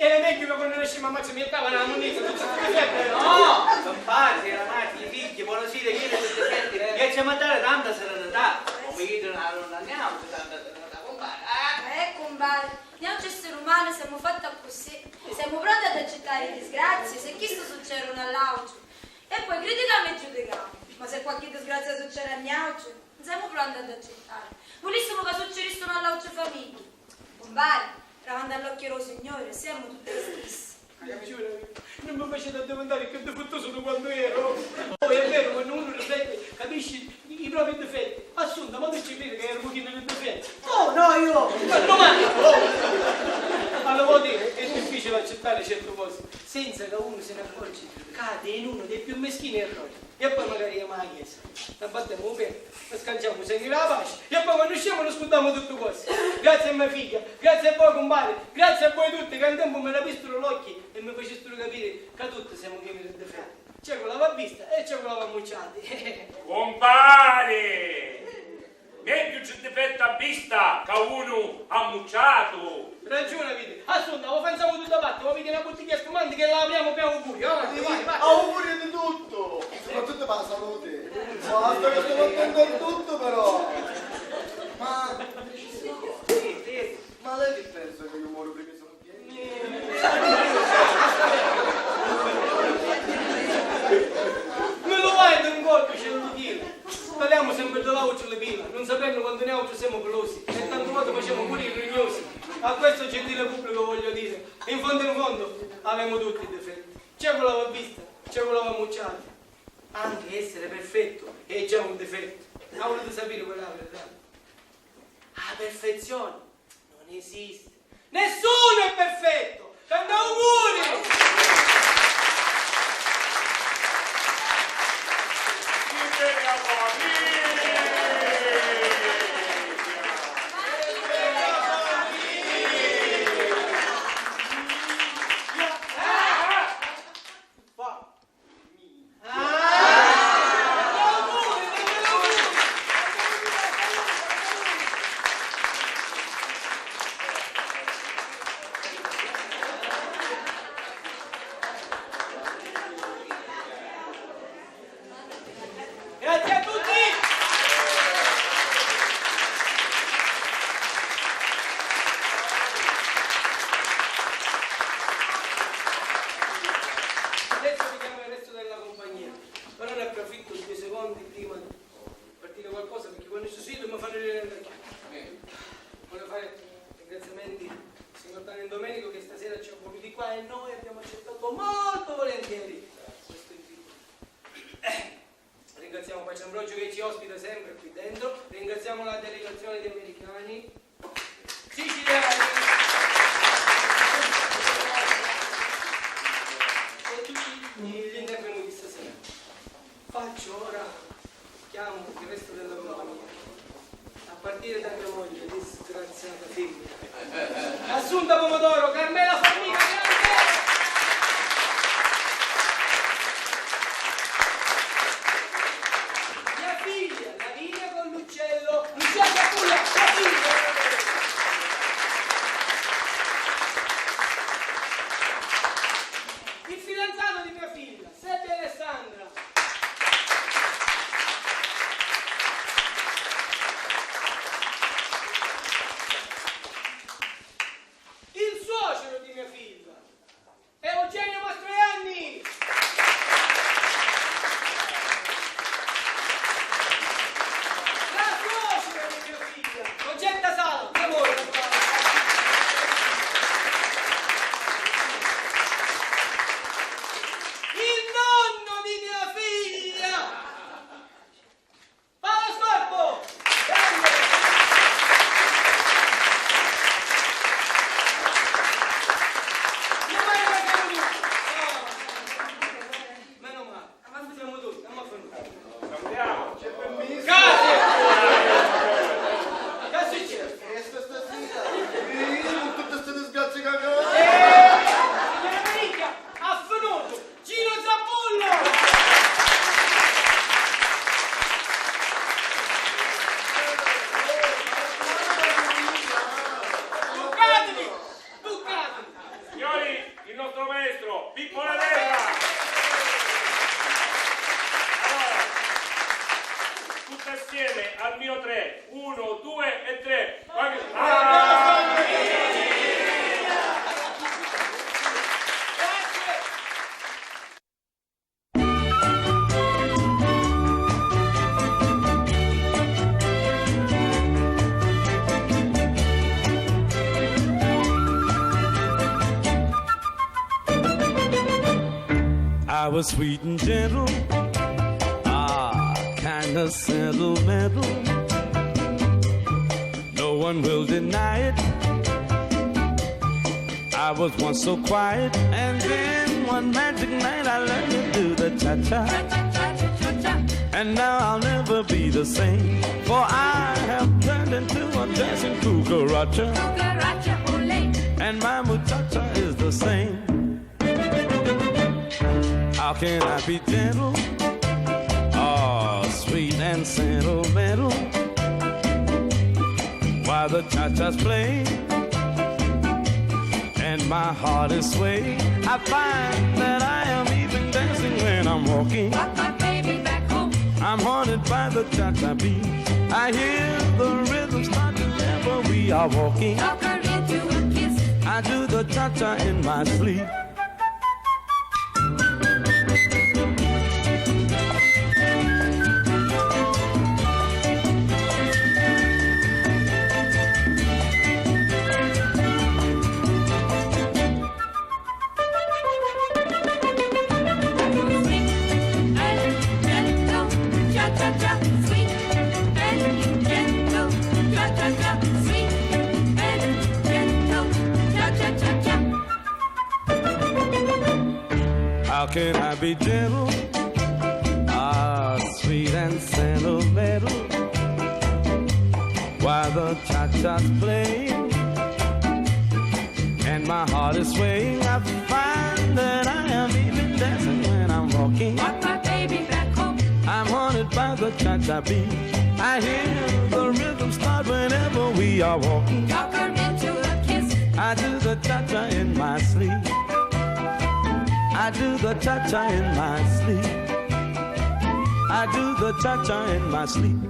Era megghiu ca quannu nascimmu a mazza mi jettavanu a munizza, tutti sti difetti, no? Compari, si era matti, i figghi, buonasera, ieri tutti difetti, e ci mandare tanta serenità. Come io non andiamo, tanta serenità, compari, eh? Eh, compari. Niauci esseri umani semu fatti accussì, semu pronti ad accittari i disgrazii, se chistu succeri un all'auciu. E poi criticamu e giudicamu, ma se qualchi disgrazia succeri a niauci, nun semu pronti ad accittari. Vulissimu ca succirissi un all'auci famigghia. Cumpari, davanti all'occhi dô Signuri, semu tutti i stissi. Ragiuni, non mi faciti addivintari cchiù difittusu di quantu eru. Poi è veru, quannu unu rifletti, capisci i propri difetti. Assunta, ma tu ci cridi ca eramu chini di difetti? Oh, no, io! Ma domani! Oh! A voti è difficili accittari certi cosi, senza ca unu si n'accorgi ca cadi in unu dei più meschini errori. E poi magari jemu a chiesa, n'abbattemu u pettu, scanciamu u sangu dâ paci, e poi quannu scemu nu scurdamu tuttu cosi. Grazie a me figghia, grazie a voi cumpari, grazie a voi tutti ca un tempu mi rapisturu l'occhi e mi facisturu capiri ca tutti semu chini di difetti. C'è cu l'ava vista e c'è cu l'ava ammucciati. Cumpari! Megghiu tri difetti a vista ca unu ammucciatu! Ragiuni aviti. Assunta, u fanzamu tutti a patti, u aviti na buttigghia spumanti che la apriamu pi auguri, avanti, vai, vai. Auguri di tutto, soprattutto per la salute. Basta che sto contento con tutto, però. Ma, ma lei chi pensa che io muoio prima sono pieni? Mi lu vai d'un colpu centu chili. Taliamo sempre da l'autra le pila, non sapendo quanto noi altri siamo pelosi e tante volte facciamo pure i grugnosi. A questo gentile pubblico voglio dire, in fondo in fondo avemo tutti i difetti. C'è quella va vista, c'è quella va ammucciata. Anche essere perfetto è già un difetto. Ma volete sapere quella è la verità? La perfezione non esiste. Nessuno è perfetto. Tanti auguri! Grazie a tutti! Adesso vi chiamo il resto della compagnia, però ne approfitto due secondi prima per dire qualcosa, perché quando sto sito mi fanno ridere anche. Voglio fare ringraziamenti al signor Tani e Domenico che stasera ci ha voluti qua e noi abbiamo accettato molto volentieri questo invito. Ringraziamo Pace Ambrogio che ci ospita sempre qui dentro, ringraziamo la delegazione di americani, siciliani e tutti gli intervenuti stasera. Faccio ora, chiamo il resto della compagnia, a partire da mia moglie, disgraziata femmina. Assunta Pomodoro, Carmela Formica, grazie! Mia figlia, Lavinia Collucciello, Lucia Capulla, Lavinia! Il fidanzato di mia figlia, Sebbi Alessandra. Il suocero di mia figlia, Eugenio Mastroianni. La suocera di mia figlia, Concetta Sala, che vuoi? Il nonno di mia figlia, Paolo Scorpo! Grande! Mia madre la chiama tu! No! Meno male, avanti siamo tutti, non mi fermo. Salutiamo, c'è permesso? Grazie! Che succede? Che sta stasera? Io con tutte ste disgrazie che ho. Eh! Signora Maria, ha finito! Gino Zappullo! Tuccatemi! Tuccatemi! Signori, il nostro maestro, Pippo La Terra! Allora, tutti assieme al mio tre. Uno, due e tre. Vai. I was sweet and gentle, ah, kinda sentimental. No one will deny it. I was once so quiet, and then one magic night I learned to do the cha-cha. And now I'll never be the same, for I have turned into a dancing cucaracha. And my muchacha is the same. How can I be gentle? Oh, sweet and sentimental. While the cha-chas play and my heart is sway, I find that I am even dancing when I'm walking. Got my baby back home. I'm haunted by the cha-cha beat. I hear the rhythm start whenever we are walking. Talk her into a kiss. I do the cha-cha in my sleep. Sweet and gentle, cha-cha-cha. Sweet and gentle, cha-cha-cha. Sweet and gentle, cha-cha-cha-cha. How can I be gentle? Ah, sweet and sentimental. While the cha-cha's playing and my heart is swaying, I find that I am even dancing when I'm walking. Want my baby back home. I'm haunted by the cha-cha beat. I hear the rhythm start whenever we are walking. Talk her into a kiss. I do the cha-cha in my sleep. I do the cha-cha in my sleep. I do the cha-cha in my sleep.